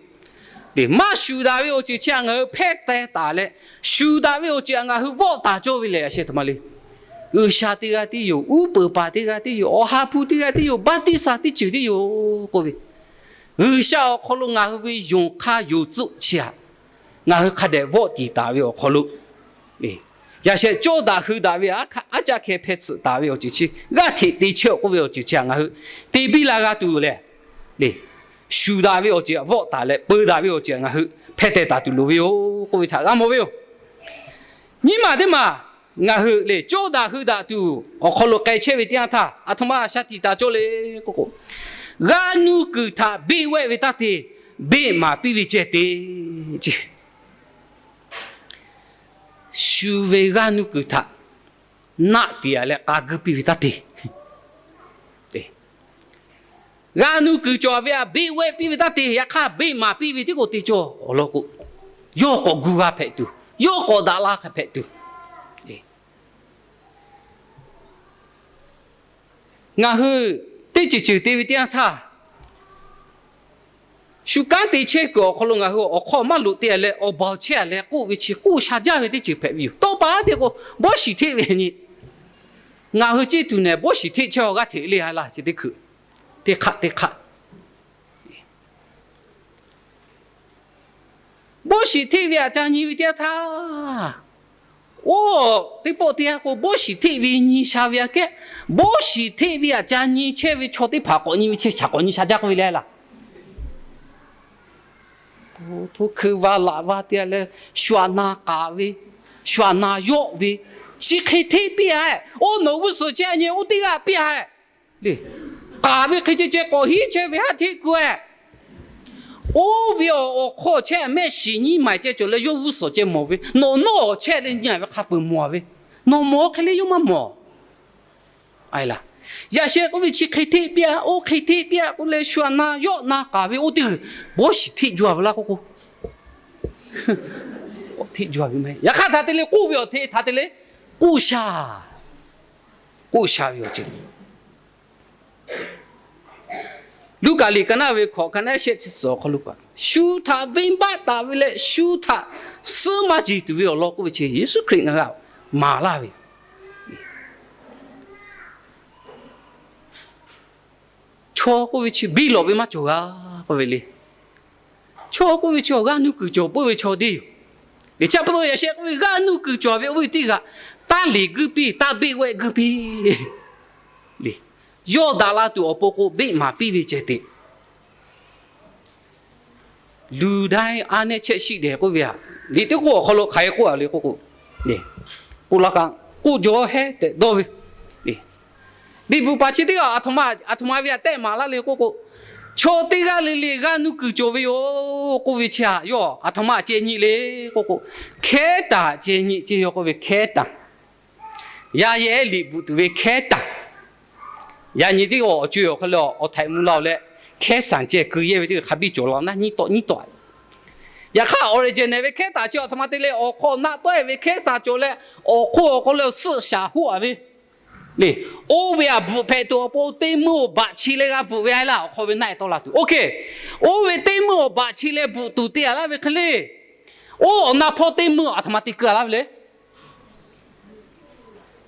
Maˇ shuˍ daꞈ ve awˬ ceuˬ chi htaꞈ ngaˬ hui hpehˇ teh taˍ leh, shuˍ daꞈ ve awˬ ceuˬ htaꞈ ngaˬ hui vawˆ taˍ cawˇ ve lehˬ, yaꞈ sheh htoꞈ ma le. G'uiˬsha teˇ g'aˇ tiˉ yoˬ. Uˉ peunˍ paˍ teˇ g'aˇ tiˉ yoˬ. Awˬ ha hpu teˇ g'aˇ tiˉ yoˬ. Baˆtiˆsaˬ teˇ ceuˬ tiˉ yoˬ k'oˆ ve, G'uiˬsha awˬ hk'aw lo ngaˬ hui ve yonˍ hk'aˇ yonˍ tcuhˆ chi htaꞈ ngaˬ hui hk'a dehꞈ vawˆ tiˍ taˍ ve awˬ hk'aw lo, yaꞈ sheh cawˇ daꞈ hui daꞈ ve aˉ caˇ hkeh hpeh tsuhꞈ taˍ ve awˬ ceuˬ chi, g'aˇ hteꞈ te chehˇ k'oˆ ve awˬ ceuˬ chi htaꞈ ngaˬ hui te biˇ la g'a tuˬ lehˬ, shuˍ daꞈ ve awˬ ceuˬ htaꞈ vawˆ taˍ leh, peu daꞈ ve awˬ ceuˬ htaꞈ ngaˬ hui hpehˇ teh taˍ tuˬ loˍ ve yoˬ k'oˆ ve htaꞈ g'a mawˬ ve yoˬ. Nyiˇ maˬ teˇ maˬ ngaˬ hui lehˬ, cawˇ daꞈ hui daꞈ tuˬ awˬ hk'aw lo k'ai chehˇ ve teˇ yanˇ htaˇ, aˬ htoꞈ ma shaˍ tiꞈ taˍ cawˇ le k'oˆ k'o, g'aˇ nuˇ kuiˬ htaꞈ beˆ wehˆ ve taˇ te, beˆ maˍ piˇ ve ceh te. Shu ve g'aˇ nuˇ kuiˬ htaꞈ naˆ tiꞈ a leh k'a guiˇ piˇ ve taˇ te. G'aˇ nuˇ kuiˬ cawˬ ve htaꞈ beˆ wehˆ piˇ ve taˇ te. Yaꞈ hk'aˇ, beˆ maˍ piˇ ve tiˉ k'o te cawˇ awˬ lawn k'o, yawˇ k'awꞈ gu g'a hpehꞈ tuˬ, yawˇ k'awꞈ daꞈ la hk'a hpehꞈ tuˬ, ngaˬ hui teˇ ceuˬ ceuˬ te ve teˇ yanˇ htaˇ, shu kanˉ te chehˇ kuiˬ awˬ hk'aw lo ngaˬ hui awˬ hk'aw maˇ loꞈ te a leh, awˬ baˬ awˬ chehˇ a leh k'oˆ ve chi k'oˆ sha jaˇ ve teˇ ceuˬ hpehꞈ ve yoˬ. Tawˇ pa te k'o, bawˇ shiˍ hteˆ ve nyi, ngaˬ hui ceˇ tuˬ nehˬ bawˇ shiˍ hteˆ chehˇ awˬ g'aˇ hteꞈ le a laˇ chi teˇ hkui, teˇ hk'aˆ teˇ hk'aˆ bawˇ shiˍ hteˆ ve aꞈ ca nyi ve teˇ yanˇ htaˇ, Oˇ, teˇ pawˆ teˇ yanˇ k'o, bawˇ shiˍ hteˆ ve nyi sha ve aꞈ kehˉ, bawˇ shiˍ hteˆ ve aꞈ ca nyi chehˇ ve chaw teˇ hpaˍ k'awꞈ nyi ve chi shaˍ k'awꞈ nyi sha jaˇ k'oˆ ve le laˇ. Hto hkui va laꞈ va te leh, shu aꞈ na k'aˍ ve, shu aꞈ na yawˆ ve, chi hk'e hteˆ piˇ-a. Oˇ, nawˬ g'uˇ suhˍ chehˇ nyi oˇ teˇ g'aˇ piˇ-a le. K'aˍ ve hk'e ceh ceh k'awꞈ hiˉ chehˇ ve haˉ hteˆ kuˬ-e. Oˇ ve awˬ hk'aw chehˇ mehˆ shiˍ nyiˇ maiˍ ceh cawˬ leh yawˇ g'uˇ suhˍ ceh mawˬ ve, nawˬ nawˇ awˬ chehˇ leh nyi-a ve hk'a peuˬ mawˬ-a ve, nawˬ mawˬ hk'e le yawˇ maˇ mawˬ. Yaꞈ sheh k'oˆ ve chi hk'e hteˆ piˇ-a, oˇ hk'e hteˆ piˇ-a k'oˆ leh shu aꞈ na yawˆ na k'aˍ ve oˇ teˇ g'uiˬ bawˇ shiˍ hteˆ jaw-a ve laˇ k'oˆ k'o, hteˆ jaw-a ve maˇ heˆ. Yaꞈ hk'aˇ htaꞈ te leh k'oˆ ve awˬ hteˆ htaꞈ te leh k'oˆ sha, k'oˆ sha ve awˬ ceuˬ Luˉkaꞈ liꞈ ka naˆ ve hkawꞈ ka naˆ shehˆ chi suhˍ awˬ hk'aw lo kaꞈ, shu htaꞈ venˇbaˆ taˍ ve leh shu htaꞈ suhˉ maˇ jeˬ tuˬ ve awˬ lawn k'oˆ ve chi Yeˍsuˆ Hkriꞈ ngaˬ g'a maˍ laˇ ve. Chaw k'oˆ ve chi biˇ lawꞈ ve maˇ cawˬ g'a k'oˆ ve le. Chaw k'oˆ ve chi awˬ g'aˇ nuˇ kuiˬ cawˬ peuˬ ve chaw deˇ yoˬ. Liꞈ chi pa taw yaꞈ sheh k'oˆ ve g'aˇ nuˇ kuiˬ cawˬ ve oˇ ve teˇ g'aˇ, taˇ liꞈ guiˇ piˇ, taˇ beˆ g'awehˆ guiˇ piˇ. Yawˇ daꞈ la tuˬ awˬ pon k'o beˆ maˍ piˇ ve ceh te. Luˬ daiˇ a nehˇ chehˇ shiˆ dehˍ k'oˆ ve a, liꞈ teˇ k'oˆ awˬ hk'aw lo hk'aˬ hk'e k'oˆ-a le k'oˆ k'o, k'oˆ la kaꞈ k'oˆ jaw hehˉ tehꞈ dawˇ ve. Liꞈ bvuhꞈ paˍ chi teˇ g'aˇ aˬ htoꞈ ma ve aꞈ tehˆ maˍ laˇ le k'oˆ k'o, chaw teˇ g'aˇ le le g'aˇ nuˇ kuiˬ cawˬ ve yoˬ k'oˆ ve chi htaꞈ yawˇ aˬ htoꞈ ma ceh nyi le k'oˆ k'o, hkehˉ taˍ ceh nyi ceh yoˬ k'oˆ ve hkehˉ taˍ. Yaˇ yehˬ ehˉ liꞈ bvuhꞈ tuˬ ve hkehˉ taˍ. Yaꞈ nyi teˇ g'aˇ awˬ co-e awˬ hk'aw lo awˬ htaiꞈ mvuh la-oˬ leh, hkehˉ saˍ ceh keu yehˇ ve teˇ hk'a biˇ cawˬ la naˇ nyiˇ tawˆ nyiˇ tawˆ. Yaꞈ hk'aˇ awˬ reˍ jehˬ nehˬ ve hkehˉ taˍ chi aˬ htoꞈ ma te leh awˬ hk'awꞈ naˆ tawˆ-e ve hkehˉ saˍ cawˬ leh, awˬ hk'oˆ awˬ hk'aw lo suhˆ shaˍ hoˆ-a ve le. Oˇ ve aꞈ bvuhꞈ hpehꞈ tuˬ awˬ pon teˇ meuˇ awˬ baꞈ chi leh g'a bvuhꞈ ve a laˇ awˬ hk'aw ve naˆ-e tawˆ la tuˬ. Oˇ hk'e, oˇ ve teˇ meuˇ awˬ baꞈ chi leh bvuhꞈ tuˬ te-a laˇ ve hk'e le. Oˇ awˬ na hpawˇ teˇ meuˇ aˬ htoꞈ ma te keu-a laˇ ve le.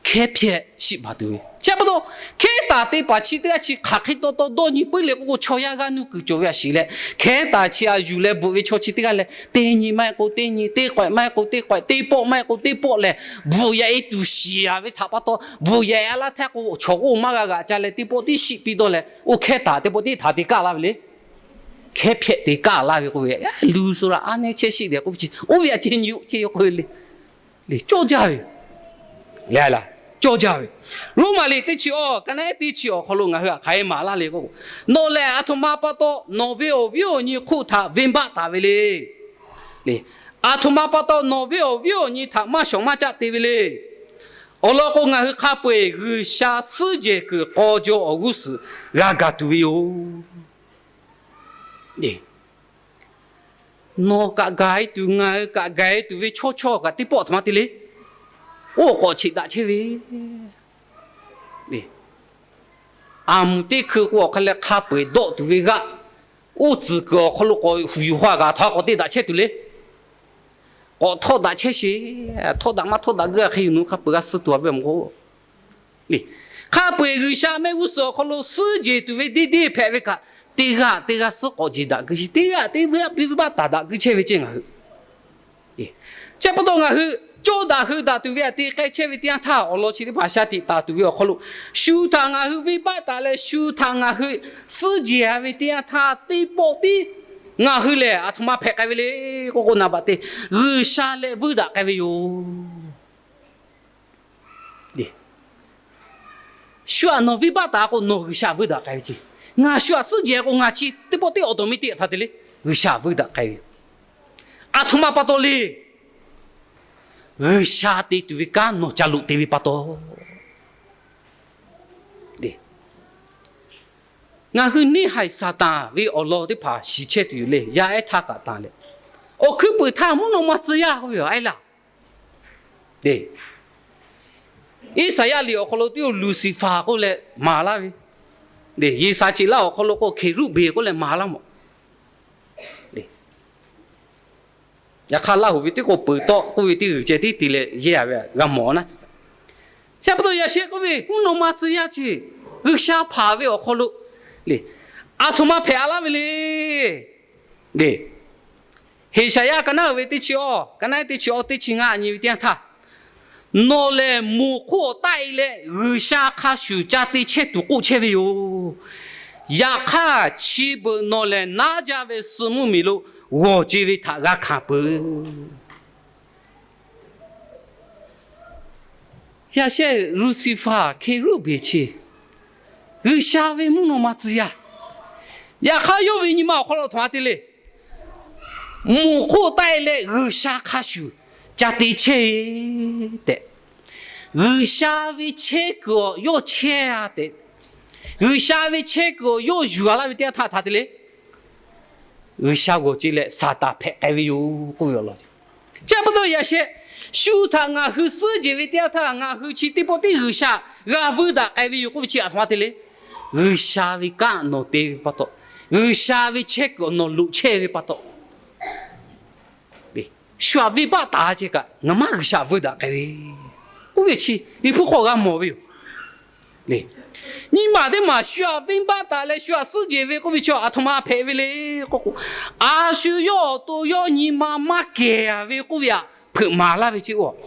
Hkehˉ hpehꞈ shiˆ baˬ tuˬ ve chi pa taw, hkehˉ taˍ te paˍ chi teˇ g'aˇ chi hk'aˬ hk'e taw taw dawˇ nyi puiˉ le k'oˆ k'o, chaw yaˇ g'aˇ nuˇ kuiˬ cawˬ ve a shiˍ leh, hkehˉ taˍ chi aꞈ yuˬ leh bvuhꞈ ve chaw chi teˇ g'aˇ leh, teˇ nyi maˇ heˆ k'o teˇ nyi, teˇ k'awehꞈ maˇ heˆ k'o teˇ k'awehꞈ, teˇ pawˆ maˇ heˆ k'o teˇ pawˆ lehˬ, bvuhꞈ yaꞈ-e tuˬ shiˍ-a ve htaꞈ pa taw, bvuhꞈ yaꞈ-e a laˇ htaˇ k'o, chaw k'o maˇ g'a g'aꞈ ca leh teˇ pawˆ tiˉ shiˆ piˇ dawˇ leh, oˇ hkehˉ taˍ teˇ pawˆ tiˉ htaꞈ te kaˇ laˇ ve le. Hkehˉ hpehꞈ te kaˇ laˇ ve k'oˆ ve, luˬ suh la a nehˇ chehˇ shiˆ dehˍ k'oˆ ve chi, oˇ ve aꞈ ceh nyi-o ceh k'oˆ ve le. Cawˇ jaˇ ve, cawˇ jaˇ ve. Roˉmaꞈ liꞈ teˇ chi awˬ ka naˆ ehˉ teˇ chi awˬ hk'aw lo ngaˬ hui htaꞈ hk'aˬ hk'e maˍ laˇ le k'oˆ k'o, nawˬ lehˬ aˬ htoꞈ ma pa taw nawˬ ve awˬ viˉ awˬ nyi hk'oˆ htaꞈ venˇbaˆ taˍ ve le. Aˬ htoꞈ ma pa taw nawˬ ve awˬ viˉ awˬ nyi htaꞈ maˇ shawˍ maˇ caˆ te ve le. Awˬ lawn k'o, ngaˬ hui hk'a peu-eˬ G'uiˬsha suhˉ jehˬ kuiˬ k'aw jaw awˬ g'uˇ suhˍ g'a gaˬ tuˬ ve yoˬ. Nawˬ kaꞈ gaˬ-e tuˬ, ngaˬ hui kaꞈ gaˬ-e tuˬ ve chaw chaw kaꞈ teˇ pawˆ aˬ htoꞈ ma te le. Oˇ k'awꞈ cheꞈ daꞈ chehˇ ve, aˬ mvuhˬ teˇ hkui k'o awˬ hk'a leh hk'a peu-eˬ dawˆ tuˬ ve g'aˇ, oˇ tcuhˍ kuiˬ awˬ hk'aw lo k'awꞈ huˍ yuˬ haw kaꞈ htaꞈ k'awꞈ te daꞈ chehˇ tuˬ le. K'awꞈ htawˆ daꞈ chehˇ sheˍ. Htawˆ daꞈ maˇ htawˆ daꞈ g'uiˇ a hk'e yuˬ nu hk'a peu-eˬ g'a suh tuˬ a ve awˬ mawˬ k'o, hk'a peu-eˬ G'uiˬsha mehˆ g'uˇ suhˍ awˬ hk'aw lo suhˉ jehˬ tuˬ ve deˇ deˇ hpehꞈ ve kaꞈ, teˇ g'aˇ teˇ g'aˇ suhˉ k'awꞈ jehˬ daꞈ keu sheˍ. Teˇ g'aˇ teˇ g'aˇ venˇbaˆ taˍ daꞈ keu chehˇ ve ceh ngaˬ hui Chi pa taw ngaˬ hui cawˇ daꞈ hui daꞈ tuˬ ve aꞈ te k'ai chehˇ ve teˇ yanˇ htaˇ, awˬ lawn chi teˇ hpaˍ shaˍ tiꞈ taˍ tuˬ ve awˬ hk'aw lo, shu htaꞈ ngaˬ hui venˇbaˆ taˍ leh shu htaꞈ ngaˬ hui suhˉ jehˬ-a ve teˇ yanˇ htaˇ, teˇ pawˆ tiˉ ngaˬ hui lehˬ aˬ htoꞈ ma hpehꞈ k'ai ve le k'oˆ k'o, naˍ baꞈ te G'uiˬsha leh vuiˇ daꞈ k'ai ve yoˬ. Shu htaꞈ nawˬ venˇbaˆ taˍ k'o, nawˬ G'uiˬsha vuiˇ daꞈ k'ai ve ce. Ngaˬ shu htaꞈ suhˉ jehˬ k'o, ngaˬ chi teˇ pawˆ teˇ automatic htaꞈ te le, G'uiˬsha vuiˇ daꞈ k'ai ve. Aˬ htoꞈ ma pa taw le. G'uiˬsha te tuˬ ve kanˉ nawˬ ca loꞈ te ve pa taw. Ngaˬ hui neˇ haiˬ Saˍtanˍ ve awˬ lawn teˇ hpaˍ shiˍ chehˇ tuˬ yoˬ le. Yaˇ ehˉ htaˇ kaꞈ tanˬ leh, awˬ hkuiˉ puiˍ htaˇ mvuhˇ naw ma tcuh yaˇ k'oˆ ve yoˬ, a laˇ. Iˉsaˍyaˆ liꞈ awˬ hk'aw lo teˇ-oˬ Luˍsiˍfaˍ k'oˆ leh maˍ laˇ ve, Yeˍsaˍceˍlaˆ awˬ hk'aw lo k'o Hkeˍruˆbeˍ k'oˆ leh maˍ laˇ mawˬ. Yaꞈ hk'aˇ, Laˇhuˍ ve teˇ k'oˆ peuˬ tawˆ k'oˆ ve teˇ g'uiˬ ceh tiˉ te leh yehˇ-a ve g'a mawˬ naˉ. Chi pa taw yaꞈ sheh k'oˆ ve mvuhˇ naw ma tcuh yaˇ ce, G'uiˬsha hpanˍ ve awˬ hk'aw lo le, aˬ htoꞈ ma hpehꞈ-a laˇ ve le. Heˍsaˍyaˆ ka naˉ uiˍ ve teˇ chi awˇ, ka naˉ teˇ chi awˇ teˇ chi ngaˇ nyi ve teˇ yanˇ htaˇ, Nawˬ lehˬ moˬ hk'oˆ awˬ taˆ e leh G'uiˬsha hk'a shuˍ ca te chehˇ tuˬ k'oˆ chehˇ ve yoˬ. Yaꞈ hk'aˇ, chi beuꞈ nawˬ lehˬ naˉ jaˇ ve suh mvuhˇmiˬ lo g'awˬ ce ve htaꞈ g'a hkanˍ peuˬ. Yaꞈ shehˆ Lucifer, Keˍruˆ beˬ chi G'uiˬsha ve mvuhˇ naw ma tcuh yaˇ. Yaꞈ hk'aˇ, yawˇ ve nyi ma awˬ hk'aw lo aˬ htoꞈ ma te le. Moˬ hk'oˆ taˆ e leh G'uiˬsha hk'a shuˍ ca te chehˇ ve tehꞈ, G'uiˬsha ve chehˇ kuiˬ awˬ yawˇ chehˇ a tehꞈ, G'uiˬsha ve chehˇ kuiˬ awˬ yawˇ yuˬ a laˇ ve teˇ yanˇ htaˇ htaꞈ te le. G'uiˬsha g'awˬ ce leh Saˍtanˍ hpehꞈ k'ai ve yoˬ k'oˆ ve awˬ lawn. Chi pa taw yaꞈ shehˆ, shu htaꞈ ngaˬ hui suhˉ jehˬ ve teˇ yanˇ htaˇ ngaˬ hui chi teˇ pawˆ tiˉ G'uiˬsha g'a vuiˇ daꞈ k'ai ve yoˬ k'oˆ ve chi aˬ htoꞈ ma te le. G'uiˬsha ve kanˉ nawˬ te ve pa taw, G'uiˬsha ve chehˇ kuiˬ nawˬ loꞈ chehˇ ve pa taw, shu htaꞈ venˇbaˆ taˍ ce kaꞈ ngaˬ maˇ G'uiˬsha vuiˇ daꞈ k'ai ve k'oˆ ve chi Liꞈ hpu hk'aw g'a mawˬ ve yoˬ. Nyi maˬ teˇ maˬ shu htaꞈ venˇbaˆ taˍ leh shu htaꞈ suhˉ jehˬ ve k'oˆ ve chi aˬ htoꞈ ma hpehꞈ ve le k'o k'o, a shu yawˇ awˬ to yawˇ nyi ma maˇ kehˬ a ve k'oˆ ve htaꞈ hpeuꞈ maˍ laˇ ve ce oˬ.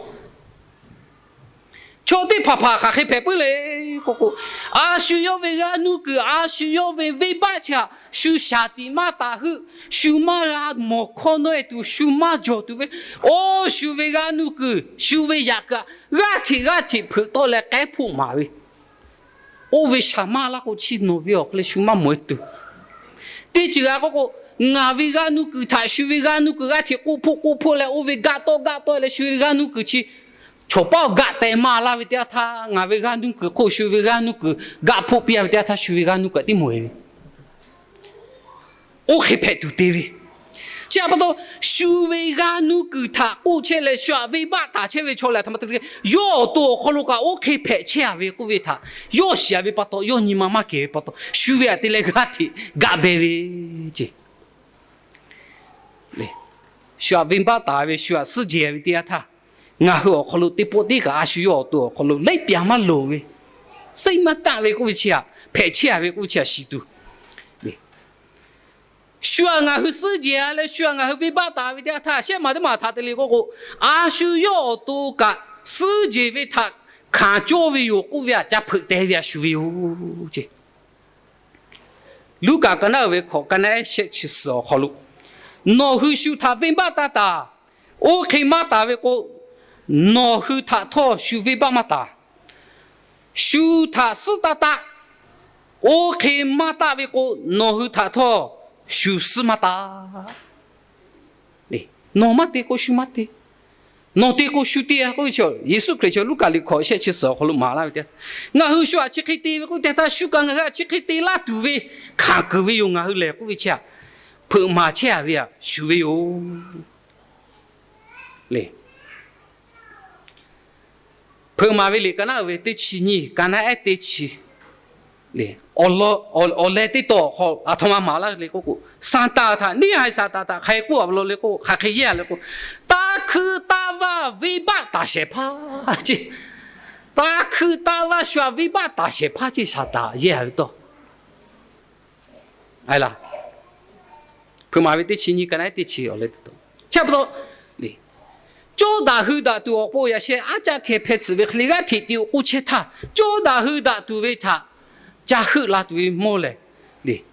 Chaw teˇ hpaˍ hpaˍ hk'aˬ hk'e hpehꞈ puiˉ le k'o k'o, a shu yawˇ ve g'aˇ nuˇ kuiˬ, a shu yawˇ ve venˇbaˆ chi htaꞈ shu shaˍ tiꞈ maˇ taˍ heuˆ, shu maˇ g'a mawˬ hkawˇ nawˇ e tuˬ, shu maˇ jawˬ tuˬ ve, oˇ shu ve g'aˇ nuˇ kuiˬ, shu ve yaꞈ kuiˬ htaꞈ g'aˇ hteꞈ g'aˇ hteꞈ hpeuꞈ tawˆ leh k'ehˉ hpoˆ maˍ ve, oˇ ve shaˍ maˇ laˇ k'o, chi nawˬ ve awˬ hk'e leh shu maˇ mawˬ e tuˬ. Teˇ ceuˬ g'a k'oˆ k'o, ngaˬ ve g'aˇ nuˇ kuiˬ htaꞈ shu ve g'aˇ nuˇ kuiˬ g'aˇ hteꞈ k'oˆ hpoˆ k'oˆ hpoˆ leh oˇ ve gaˆ tawˆ gaˆ tawˆ leh shu ve g'aˇ nuˇ kuiˬ chi chaw paˉ awˬ gaˆ teh maˇ laˇ ve teˇ yanˇ htaˇ, ngaˬ ve g'aˇ nuˇ kuiˬ hk'oˆ shu ve g'aˇ nuˇ kuiˬ gaˆ hpoˆ piˇ a ve teˇ yanˇ htaˇ shu ve g'aˇ nuˇ kuiˬ htaꞈ tiˉ mawˬ e ve, oˇ hk'e hpehꞈ tuˬ te ve. Chi pa taw, shu ve g'aˇ nuˇ kuiˬ htaꞈ k'oˆ chehˇ leh shu htaꞈ venˇbaˆ taˍ chehˇ ve chaw lehˬ, a htoꞈ ma te le, yawˇ awˬ to awˬ hk'aw lo kaꞈ oˇ hk'e hpehꞈ chehˇ a ve k'oˆ ve htaꞈ yawˇ shiˍ a ve pa taw, yawˇ nyi ma maˇ kehˬ ve pa taw, shu ve htaꞈ te leh g'aˇ hteꞈ gaˆ beh ve ce. Shu htaꞈ venˇbaˆ taˍ ve, shu htaꞈ suhˉ jehˬ ve teˇ yanˇ htaˇ, ngaˬ hui awˬ hk'aw lo teˇ pawˆ teˇ kaꞈ a shu yawˇ awˬ to awˬ hk'aw lo laiˉ pyaˍ maˇ loˍ ve, saiˉ maˇ taˆ ve k'oˆ ve chi htaꞈ hpehꞈ chehˇ a ve k'oˆ ve chi htaꞈ shiˍ tuˬ. Shu htaꞈ ngaˬ hui suhˉ jehˬ a leh shu htaꞈ ngaˬ hui venˇbaˆ taˍ ve teˇ yanˇ htaˇ, shehˆ maˬ teˇ maˬ htaꞈ te le k'oˆ k'o, a shu yawˇ awˬ to kaꞈ suhˉ jehˬ ve htaꞈ hkanˍ cawˇ ve yoˬ k'oˆ ve htaꞈ ca hpeuꞈ teh ve htaꞈ shuˍ ve yoˬ ce. Luˉkaꞈ ka naˉ uiˍ ve hkawꞈ ka naˉ ehˉ shehˆ chi suhˍ awˬ hk'aw lo, nawˬ hui shu htaꞈ venˇbaˆ taˇ taˍ. Oˇ hk'e maˇ taˍ ve k'o, nawˬ hui htaꞈ htawˇ shu venˇbaˆ maˇ taˍ. Shu htaꞈ suhˉ taˇ taˆ. Oˇ hk'e maˇ taˆ ve k'o, nawˬ hui htaꞈ htawˇ shu suhˉ maˇ taˆ. Nawˬ maˇ te k'o, shu maˇ te. Nawˬ te k'o, shu te a k'oˆ ve chi, Yeˍsuˆ Hkriꞈ chi Luˉkaꞈ liꞈ hkawꞈ shehˆ chi suhˍ awˬ hk'aw lo maˍ laˇ ve teˇ, ngaˬ hui shu htaꞈ chi hk'e te ve k'oˆ ve teˇ htaˇ, shu kaꞈ ngaˬ hui htaꞈ chi hk'e te laˇ tuˬ ve hkanˍ kuiˬ ve yoˬ ngaˬ hui lehˬ k'oˆ ve chi htaꞈ hpeuꞈ maˍ chehˇ a ve htaꞈ shuˍ ve yoˬ. Hpeuꞈ maˍ ve liꞈ ka naˉ uiˍ ve teˇ chi nyiˇ, ka naˉ ehˉ teˇ chi, awˬ leh teˇ taw awˬ hk'aw aˬ htoꞈ ma maˍ laˇ le k'oˆ k'o, Saˍtanˍ htaꞈ, neˇ haiˬ Saˍtanˍ htaꞈ hk'aˬ hk'e k'oˆ a ve law le k'o, hk'aˬ hk'e yehˇ a le k'o, taˇ hkuiˇ taˇ vaˇ venˇbaˆ taˍ shehˍ hpaˇ ce. Taˇ hkuiˇ taˇ vaˇ shu htaꞈ venˇbaˆ taˍ shehˍ hpaˇ ce Saˍtanˍ yehˇ a ve tawˇ. Hpeuꞈ maˍ ve teˇ chi nyiˇ, ka naˉ ehˉ teˇ chi awˬ leh teˇ taw. Chi pa taw, cawˇ daꞈ hui daꞈ tuˬ awˬ pon yaꞈ sheh aˉ caˆ hkeh hpeh tsuhꞈ ve hk'e le g'aˇ hteꞈ te k'oˆ chehˇ htaˇ, cawˇ daꞈ hui daꞈ tuˬ ve htaꞈ ca heuˆ la tuˬ ve mawˇ lehˬ,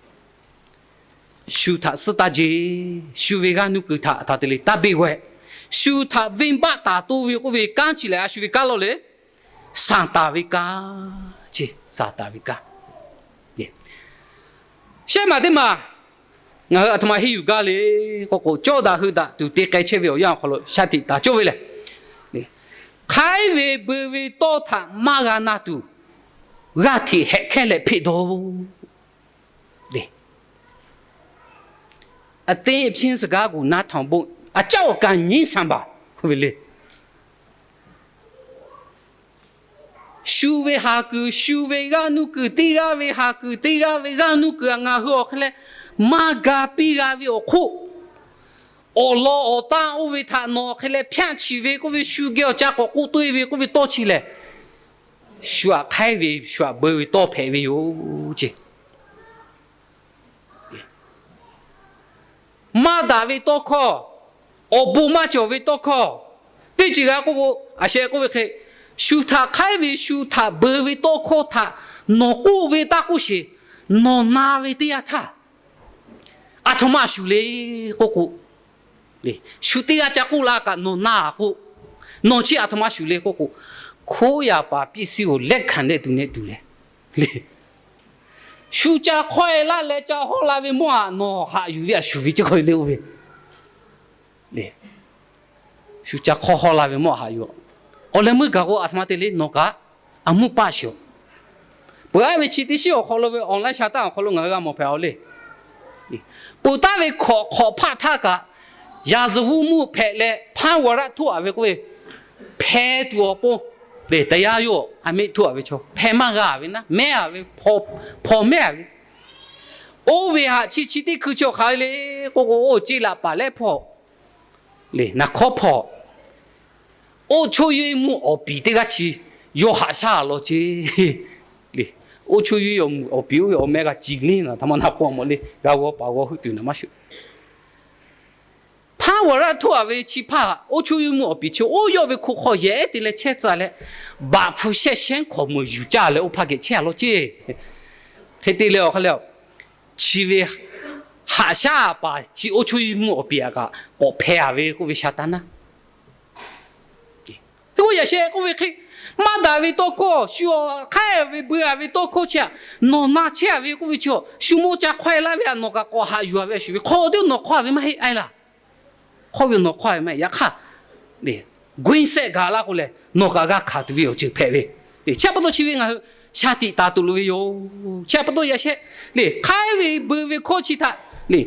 shu htaꞈ suhˉ taˇ jeˬ. Shu ve g'aˇ nuˇ kuiˬ htaꞈ htaꞈ te le taˇ beˇ g'awehꞈ. Shu htaꞈ venˇbaˆ taˍ toˇ ve k'oˆ ve kanˉ chi lehˬ, a shu ve kanˉ law le, Saˍtanˍ ve kanˉ ce. Saˍtanˍ ve kanˉ. Shehˆ maˬ teˇ maˬ ngaˬ hui aˬ htoꞈ ma henˇ yuˬ gaˇ le k'oˆ k'o, cawˇ daꞈ hui daꞈ tuˬ te k'ai chehˇ ve awˬ yanˇ awˬ hk'aw lo shaˉ hteꞈ taˍ cawˇ ve lehˬ, hk'aiˉ ve beu ve tawˇ htaꞈ maˇ g'a na tuˬ, g'aˇ hteꞈ hehꞈ hkehˇ leh hpeꞈ dawˬ-oˬ. အသင်းအချင်းစကားကို နားထောင်ဖို့ အကြောက်အကာ ငြင်းဆန်ပါ k'oˆ ve le. Shu ve haˍ kuiˬ, shu ve g'aˇ nuˇ kuiˬ, teˇ g'aˇ ve haˍ kuiˬ, teˇ g'aˇ ve g'aˇ nuˇ kuiˬ htaꞈ ngaˬ hui awˬ hk'e leh maˇ ga piˇ g'a ve awˬ hk'oˆ, awˬ lawn awˬ tanˇ oˇ ve htaꞈ nawˬ awˬ hk'e leh ဖြန့်ချိ ve k'oˆ ve, shu geh awˬ ca k'awꞈ k'oˆ toˇ e ve k'oˆ ve tawˇ chi lehˬ, shu htaꞈ hk'aiˉ ve shu htaꞈ beu ve tawˇ hpehꞈ ve yoˬ ce. Maˇ daꞈ ve tawˇ hkawˇ, awˬ bon maˇ cawˬ ve tawˇ hkawˇ, teˇ ceuˬ g'a k'oˆ k'o, a sheh k'oˆ ve hk'e, Shu htaꞈ hk'aiˉ ve, shu htaꞈ beu ve tawˇ hkawˇ htaꞈ nawˬ k'oˆ ve taˇ k'oˆ sheˍ, nawˬ na ve teˇ yanˇ htaˇ, aˬ htoꞈ ma shuˍ le k'oˆ k'o, shu teˇ g'aˇ ca k'oˆ la kaꞈ nawˬ na k'o, nawˬ chi aˬ htoꞈ ma shuˍ le k'oˆ k'o, ခီယၢ်ပၤပီႇသီႇ ကို လက်ခံတဲ့သူနဲ့တူတယ်. Shu ca hk'awehˇ laˇ leh ca hawˇ la ve mawˇ aꞈ nawˬ haꞈ yuˬ ve a shuˍ ve ceh k'oˆ ve le oˇ ve. Shu ca hk'awehˇ hawˇ la ve mawˇ aꞈ haꞈ yuˬ. Awˬ leh meuˇ gaˬ k'o aˬ htoꞈ ma te le nawˬ kaꞈ aˬ muˇ paˆ sheˍ. Peuˬ aˉ ve chi teˇ shiˉ awˬ hk'aw lo ve online sha taˇ awˬ hk'aw lo ngaˬ hui g'a mawˬ hpehꞈ a le. Peuˬ taˍ ve hkawꞈ hk'awꞈ hpaˆ htaˇ kaꞈ, ရာဇဝတ်မှု hpehꞈ leh ဖမ်းဝရမ်း htoˆ a ve k'oˆ ve, hpeh tuˬ awˬ pon, teˇ yanˇ yawˇ a mehˆ htoˆ a ve chaw hpeh maˇ g'a ve naˉ mehˉ a ve, hpaw mehˉ a ve, oˇ ve haꞈ chi chi teˇ hkui chi awˬ hk'aˬ le k'oˆ k'o, oˇ ceˇ laꞈ paˍ lehˉ hpawˇ, naˬ hkawˉ hpawˇ, အုပ်ချုပ်ရေးမှူး awˬ piˍ teˇ g'aˇ chi yawˇ haꞈ shaˉ a law ceˇ. အုပ်ချုပ်ရေးမှူး awˬ piˍ oˇ ve awˬ meh g'a ci le naˬ htaꞈ ma naˬ k'o mawˬ le, g'a g'aw paˍ g'aw huˆ tuˬ naˬ maˇ shuˍ. ဖမ်းဝရမ်း htoˆ a ve chi hpaˇ အုပ်ချုပ်ရေးမှူး awˬ piˍ chi oˇ yawˇ ve hko hk'aw yehˬ ehˉ te leh chehˇ tcuh leh, ဘတ်ဖိုးရှင်း shehˉ hkawꞈ meuˬ yuˬ caˇ leh oˇ hpaˇ geh chehˇ a law ceˇ. Hk'e te leh awˬ hk'aˇ le, chi ve haꞈ shaˉ paˍ chi အုပ်ချုပ်ရေးမှူး awˬ piˍ aꞈ kaꞈ k'awꞈ hpeh a ve k'oˆ ve sha taˇ naˉ. Hk'e k'o yaꞈ sheh k'oˆ ve hk'e, maˇ daꞈ ve tawˇ hkawˇ, shu hk'aiˉ ve beu a ve tawˇ hkawˇ chi aꞈ nawˬ na chehˇ a ve k'oˆ ve chi, shu mawˇ ca hk'awehˇ laˇ ve aꞈ nawˬ kaꞈ k'awꞈ haꞈ yuˬ a ve a shuˍ ve hk'aw teˇ nawˬ hk'awˇ a ve maˇ heˆ a laˇ. Hk'awˇ ve nawˬ hk'awˇ a ve maˇ heˆ. Yaꞈ hk'aˇ, ကွင်းဆက် gaˬ laˇ k'o lehˬ nawˬ kaꞈ g'a hkanˍ tuˬ ve awˬ ceuˬ hpehꞈ ve. Chi pa taw chi ve ngaˬ hui shaˍ tiꞈ taˍ tuˬ loˍ ve yoˬ. Chi pa taw yaꞈ sheh le, hk'aiˉ ve beu ve hkawˇ chi htaꞈ le,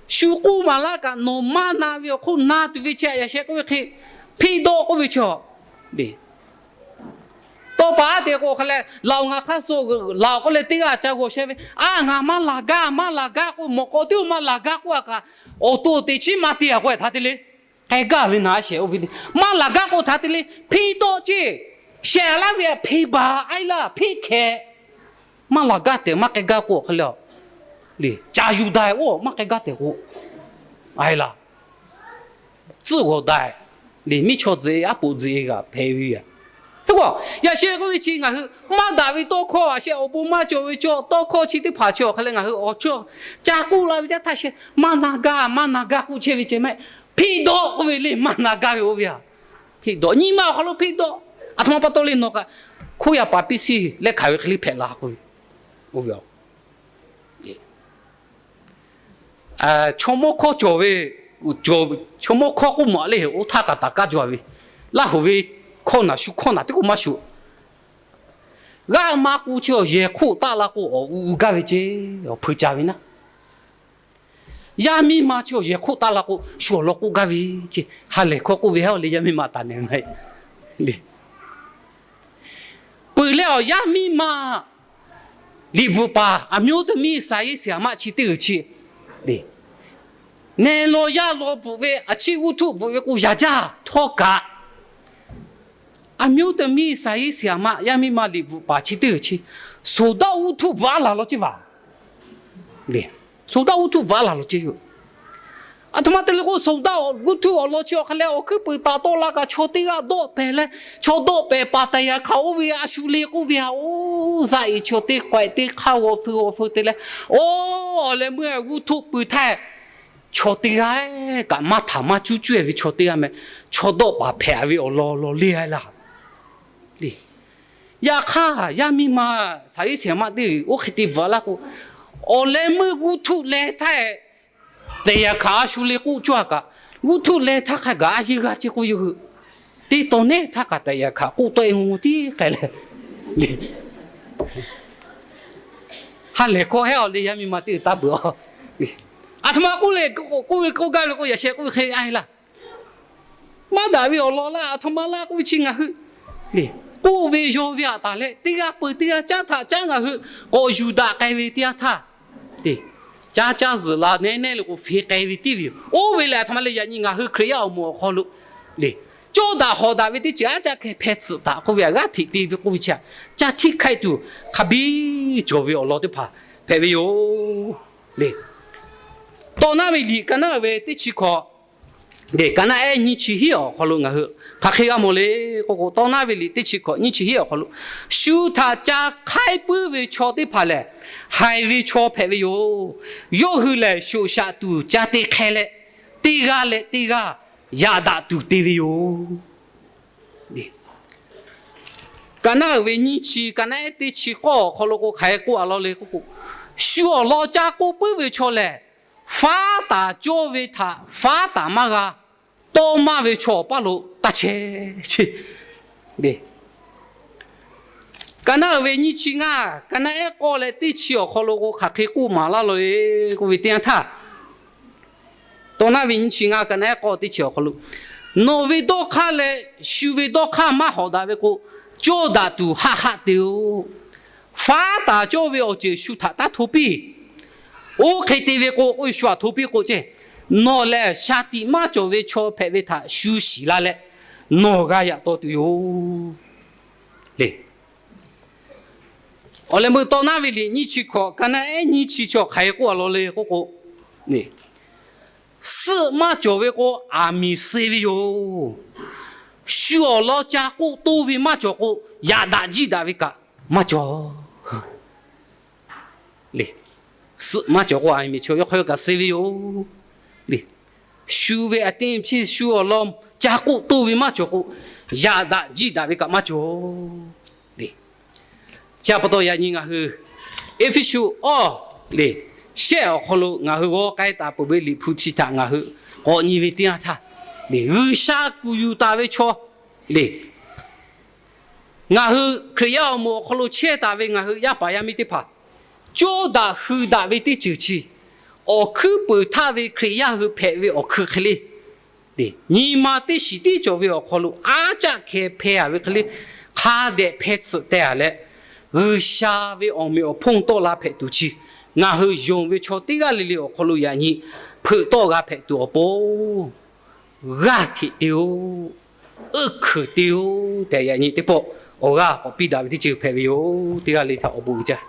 shu k'oˆ maˍ laˇ kaꞈ nawˬ maˇ na ve awˬ hk'oˆ na tuˬ ve chi aꞈ yaꞈ sheh k'oˆ ve hk'e, hpiˆ dawˆ k'oˆ ve chi le, tawˇ pa aˉ te k'o hk'a leh laꞈ awˬ ngaˬ hk'aˇ suh laꞈ awˬ k'oˆ leh teˇ g'aˇ ca g'awˬ sheh ve, a ngaˬ maˇ laˬ gaˇ, maˇ laˬ gaˇ k'oˆ mawꞈ k'aw tiˉ maˇ laˬ gaˇ k'oˆ a kaꞈ, awˬ to awˬ teꞈ chiˉ maˇ te a k'oˆ htaꞈ te le, k'ai gaˇ ve naˬ a shehˍ oˇ ve le. Maˇ laˬ gaˇ k'oˆ htaꞈ te le, hpiˆ dawˆ ceˇ, shehˍ laˇ ve hpiˇ baˬ a laˇ hpiˆ hkehꞈ. Maˇ laˬ gaˇ tehꞈ maˇ k'ai gaˇ k'oˆ hk'e le, le ca yuˬ daꞈ oˇ maˇ k'ai gaˇ tehꞈ k'o, a laˇ tcuhˆ g'awˬ daꞈ le, miˇ chaw tzuhꞈ-e aˉ poꞈ tzuhꞈ-e g'aꞈ hpehꞈ ve yoˬ. Hk'e k'o, yaꞈ sheh k'oˆ ve chi ngaˬ hui maˇ daꞈ ve tawˇ hkawˇ a sheh awˬ bon maˇ cawˬ ve chaw tawˇ hkawˇ chi teˇ hpaˍ chi awˬ hk'aˇ leh ngaˬ hui awˬ chaw ca k'oˆ la ve teˇ htaˇ sheh maˇ na gaˇ, maˇ na gaˇ k'oˆ chehˇ ve ceh maˇ heˆ. Hpiˆ dawˆ k'oˆ ve le maˇ na gaˇ ve oˇ ve a, hpiˆ dawˆ nyi ma awˬ hk'aw lo hpiˆ dawˆ. Aˬ htoꞈ ma pa taw le nawˬ kaꞈ ခီယၢ်ပၤပီၸီ လက္ခဏာ ve hk'e le hpehꞈ la k'oˆ ve, oˇ ve a chaw mawˇ hkawˇ cawˬ ve, chaw mawˇ hkawˇ k'oˆ maˍ le, oˇ htaˇ kaꞈ taˍ kaˇ jaw ve, Laˇ huˍ ve hkawˇ naˬ shu hkawˇ naˬ teˇ k'oˆ maˇ shuˍ. G'aˇ maˇ k'oˆ chi awˬ yehˬ hk'oˆ taˆ la k'o awˬ u gaˇ ve ceˇ, awˬ hpui ca ve naˉ. Yaˇ miˇ ma chi awˬ yehˬ hk'oˆ taˆ la k'o shu awˬ lawn k'oˆ gaˇ ve ceˇ. Ha lehˬ hkawˇ k'oˆ ve haˉ le yaˇ miˇ ma taˍ nehˬ ve le. Peuˬ leh awˬ yaˇ miˇ ma liꞈ bvuhꞈ paˍ အမျိုးသမီးစာရေးဆရာမ chi teˇ g'uiˬ chi, neh law yaˇ law bvuhꞈ ve a ciˉ g'uˇ htuˆ bvuhꞈ ve k'o yaˍ jaˇ htawˇ kaꞈ, အမျိုးသမီးစာရေးဆရာမ yaˇ miˇ ma liꞈ bvuhꞈ paˍ chi teˇ g'uiˬ chi, ဆိꞈ daˆ g'uˇ htuˆ bvuhꞈ a laˬ law ceˇ vaˬ. Suˍ daˆ g'uˇ htuˆ bvuhꞈ a laˬ law ceˇ yoˬ. Aˬ htoꞈ ma te le k'o, suˍ daˆ g'uˇ htuˆ awˬ lawn chi awˬ hk'a leh awˬ hkuiˉ puiˍ taˍ tawˆ la kaꞈ chaw teˇ g'aˇ dawˆ pehˍ leh, chaw dawˆ pehˍ paˍ tehꞈ yaꞈ hkanˍ oˇ ve a shu le k'oˆ ve a, oˇ zaꞈ iˍ chaw teˇ k'awehꞈ teˇ hk'aˇ g'aw feu g'aw feu te leh, oˇ awˬ leh meuˇ g'uˇ htuˆ pui htaˇ, chaw teˇ g'aˇ kaꞈ maˇ htaˍ maˇ cuˉ cuˇ-e ve chaw teˇ g'aˇ meh, chaw dawˆ paˍ hpehꞈ ve awˬ lawn lawn le a laˬ. Yaꞈ hk'aˇ, yaˇ miˇ ma စာရေးဆရာမ teˇ g'uiˬ oˇ hk'e te bvuhꞈ laˇ k'o, awˬ leh meuˇ g'uˇ htuˆ leh htaˇ, tehꞈ yaꞈ hkanˍ a shu le k'oˆ cawˇ a kaꞈ, g'uˇ htuˆ leh htaˇ hk'a gaˬ a yeˇ g'a ceˇ k'oˆ yoˬ hui. Teˇ taw nehˇ htaˇ kaꞈ tehꞈ yaꞈ hkanˍ k'oˆ tawˆ-e ngo tiˉ k'ai leh, ha lehˬ hkawˇ hehˉ awˬ le yaˇ miˇ ma teˇ g'uiˬ taˇ beuꞈ a. Aˬ htoꞈ ma k'oˆ le k'oˆ ve k'oˆ gaˇ ve k'o, yaꞈ sheh k'oˆ ve hk'e a e laˇ. Maˇ daꞈ ve awˬ lawn laˇ, aˬ htoꞈ ma laˇ k'oˆ ve chi ngaˬ hui k'oˆ ve yaw ve aꞈ taˍ leh, teˇ g'aˇ peuˬ teˇ g'aˇ caˉ htaꞈ caˉ ngaˬ hui k'awꞈ yuˬ daꞈ k'ai ve teˇ yanˇ htaˇ, caˇ caˇ zuhꞈ la nehˉ nehˉ le k'o, feˍ k'ai ve tiˉ ve yoˬ. Oˇ ve lehˬ, aˬ htoꞈ ma le yaꞈ nyi ngaˬ hui Hkriꞈ yaˇ awˬ moˍ awˬ hk'aw lo le, cawˇ daꞈ hawˍ daꞈ ve teˇ ceuˬ aˉ caˇ hkeh hpeh tsuhꞈ taˍ k'oˆ ve, g'aˇ hteꞈ te ve k'oˆ ve chi aꞈ, caˇ htiˇ hk'aiˆ tuˬ hk'a biˇ cawˬ ve awˬ lawn teˇ hpaˍ hpehꞈ ve yoˬ le. Tawˇ naˉ ve liꞈ ka naˉ ve teˇ chi hkawꞈ Ka naˆ ehˉ nyiˇ chi hiˉ awˬ hk'aw lo ngaˬ hui hk'aˬ hk'e g'a mawˬ le k'oˆ k'o, Tawˇ naˉ ve liꞈ teˇ chi hkawꞈ nyiˇ chi hiˉ awˬ hk'aw lo, shu htaꞈ ca hk'aiˉ puiˉ ve chaw teˇ hpaˍ lehˬ, haiˬ ve chaw hpehꞈ ve yoˬ. Yawˇ hui lehˬ, shoꞈ shaꞈ tuˬ ca te hk'e leh, teˇ g'aˇ leh teˇ g'aˇ yaꞈ daꞈ tuˬ te ve yoˬ. Ka naˆ uiˍ ve nyiˇ chi, ka naˆ ehˉ teˇ chi k'awˇ awˬ hk'aw lo k'o, hk'aˬ hk'e k'oˆ a law le k'oˆ k'o, shu awˬ lawn ca k'oˆ puiˉ ve chaw lehˬ, faˉ taˍ cawˇ ve htaꞈ faˉ taˍ maˇ g'a, tawˇ maˇ ve chaw awˬ paˇ lo taˇ chehˇ. Ka naˆ uiˍ ve nyiˇ chi ngaˇ, ka naˆ ehˉ k'awˇ leh teˇ chi awˬ hk'aw lo k'o, hk'aˬ hk'e k'oˆ maˍ laˇ law le k'oˆ ve teˇ yanˇ htaˇ, Tawˇ naˉ ve nyiˇ chi ngaˇ, ka naˆ ehˉ k'awˇ teˇ chi awˬ hk'aw lo, nawˬ ve dawˇ hk'aˇ leh shu ve dawˇ hk'aˇ maˇ hawꞈ daꞈ ve k'o, cawˇ daꞈ tuˬ haˆ haˆ te-oˬ. Faˉ taˍ cawˇ ve awˬ ceuˬ shu htaꞈ taˇ hto piˇ. Oˇ hk'e te ve k'o, k'oˆ ve shu htaꞈ hto piˇ k'o ceˇ, nawˬ lehˬ shaˍ tiꞈ maˇ cawˬ ve chaw hpehꞈ ve htaꞈ shu shiˍ la leh, nawˬ g'a yaꞈ taw tuˬ yoˬ le. Awˬ leh meuˇ Tawˇ naˉ ve liꞈ nyiˇ chi hkawꞈ, ka naˆ ehˉ nyiˇ chi chi awˬ hk'aˬ hk'e k'oˆ a law le k'oˆ k'o, suhˆ maˇ cawˬ ve k'o, aˬ miˍ suh ve yoˬ. Shu awˬ lawn ca k'oˆ toˇ ve maˇ cawˬ k'o, yaꞈ daꞈ jiˇ daꞈ ve kaꞈ maˇ cawˬ le. Suhˆ maˇ cawˬ k'o, aˬ miˍ chaw yawˇ hk'aw yawˇ kaꞈ suh ve yoˬ le. Shu ve a teˇ chi shu awˬ lawn ca k'oˆ toˇ ve maˇ cawˬ k'o, yaꞈ daꞈ jiˇ daꞈ ve kaꞈ maˇ cawˬ le. Chi pa taw yaꞈ nyi ngaˬ hui Eˇfeˇsuꞈ awˇ le, shehˆ awˬ hk'aw lo ngaˬ hui g'aw k'ai taˍ peuˬ ve Liꞈ hpu chi htaꞈ ngaˬ hui k'awꞈ nyi ve teˇ yanˇ htaˇ le, G'uiˬsha kuˬ yuˬ taˍ ve chaw le, ngaˬ hui Hkriꞈ yaˇ awˬ moˍ awˬ hk'aw lo chehˇ taˍ ve ngaˬ hui yaˇ paˍ yaˇ miˇ teˇ hpaˍ, cawˇ daꞈ hui daꞈ ve teˇ ceuˬ chi, awˬ hkuiˉ peuˍ htaˇ ve Hkriꞈ yaˇ hui hpehꞈ ve awˬ hkui hk'e le, nyi ma teˇ shiˍ tiˉ cawˬ ve awˬ hk'aw lo aˉ caˆ hkeh hpeh-a ve hk'e le, hk'a dehꞈ hpeh tsuhꞈ teh-a leh, G'uiˬsha ve awˬ meꞈ awˬ hponˇ tawˆ la hpehꞈ tuˬ chi, ngaˬ hui yonˍ ve chaw teˇ g'aˇ le le awˬ hk'aw lo yaꞈ nyi hpeuꞈ tawˆ g'a hpehꞈ tuˬ awˬ pon, g'aˇ hteꞈ te-oˬ, uˉ hkuiˍ te-oˬ tehꞈ yaꞈ nyi teˇ pawˆ awˬ g'aˇ k'awꞈ piˇ daꞈ ve teˇ ceuˬ hpehꞈ ve yoˬ. Teˇ g'aˇ le htaꞈ awˬ bon uiˍ jaˇ.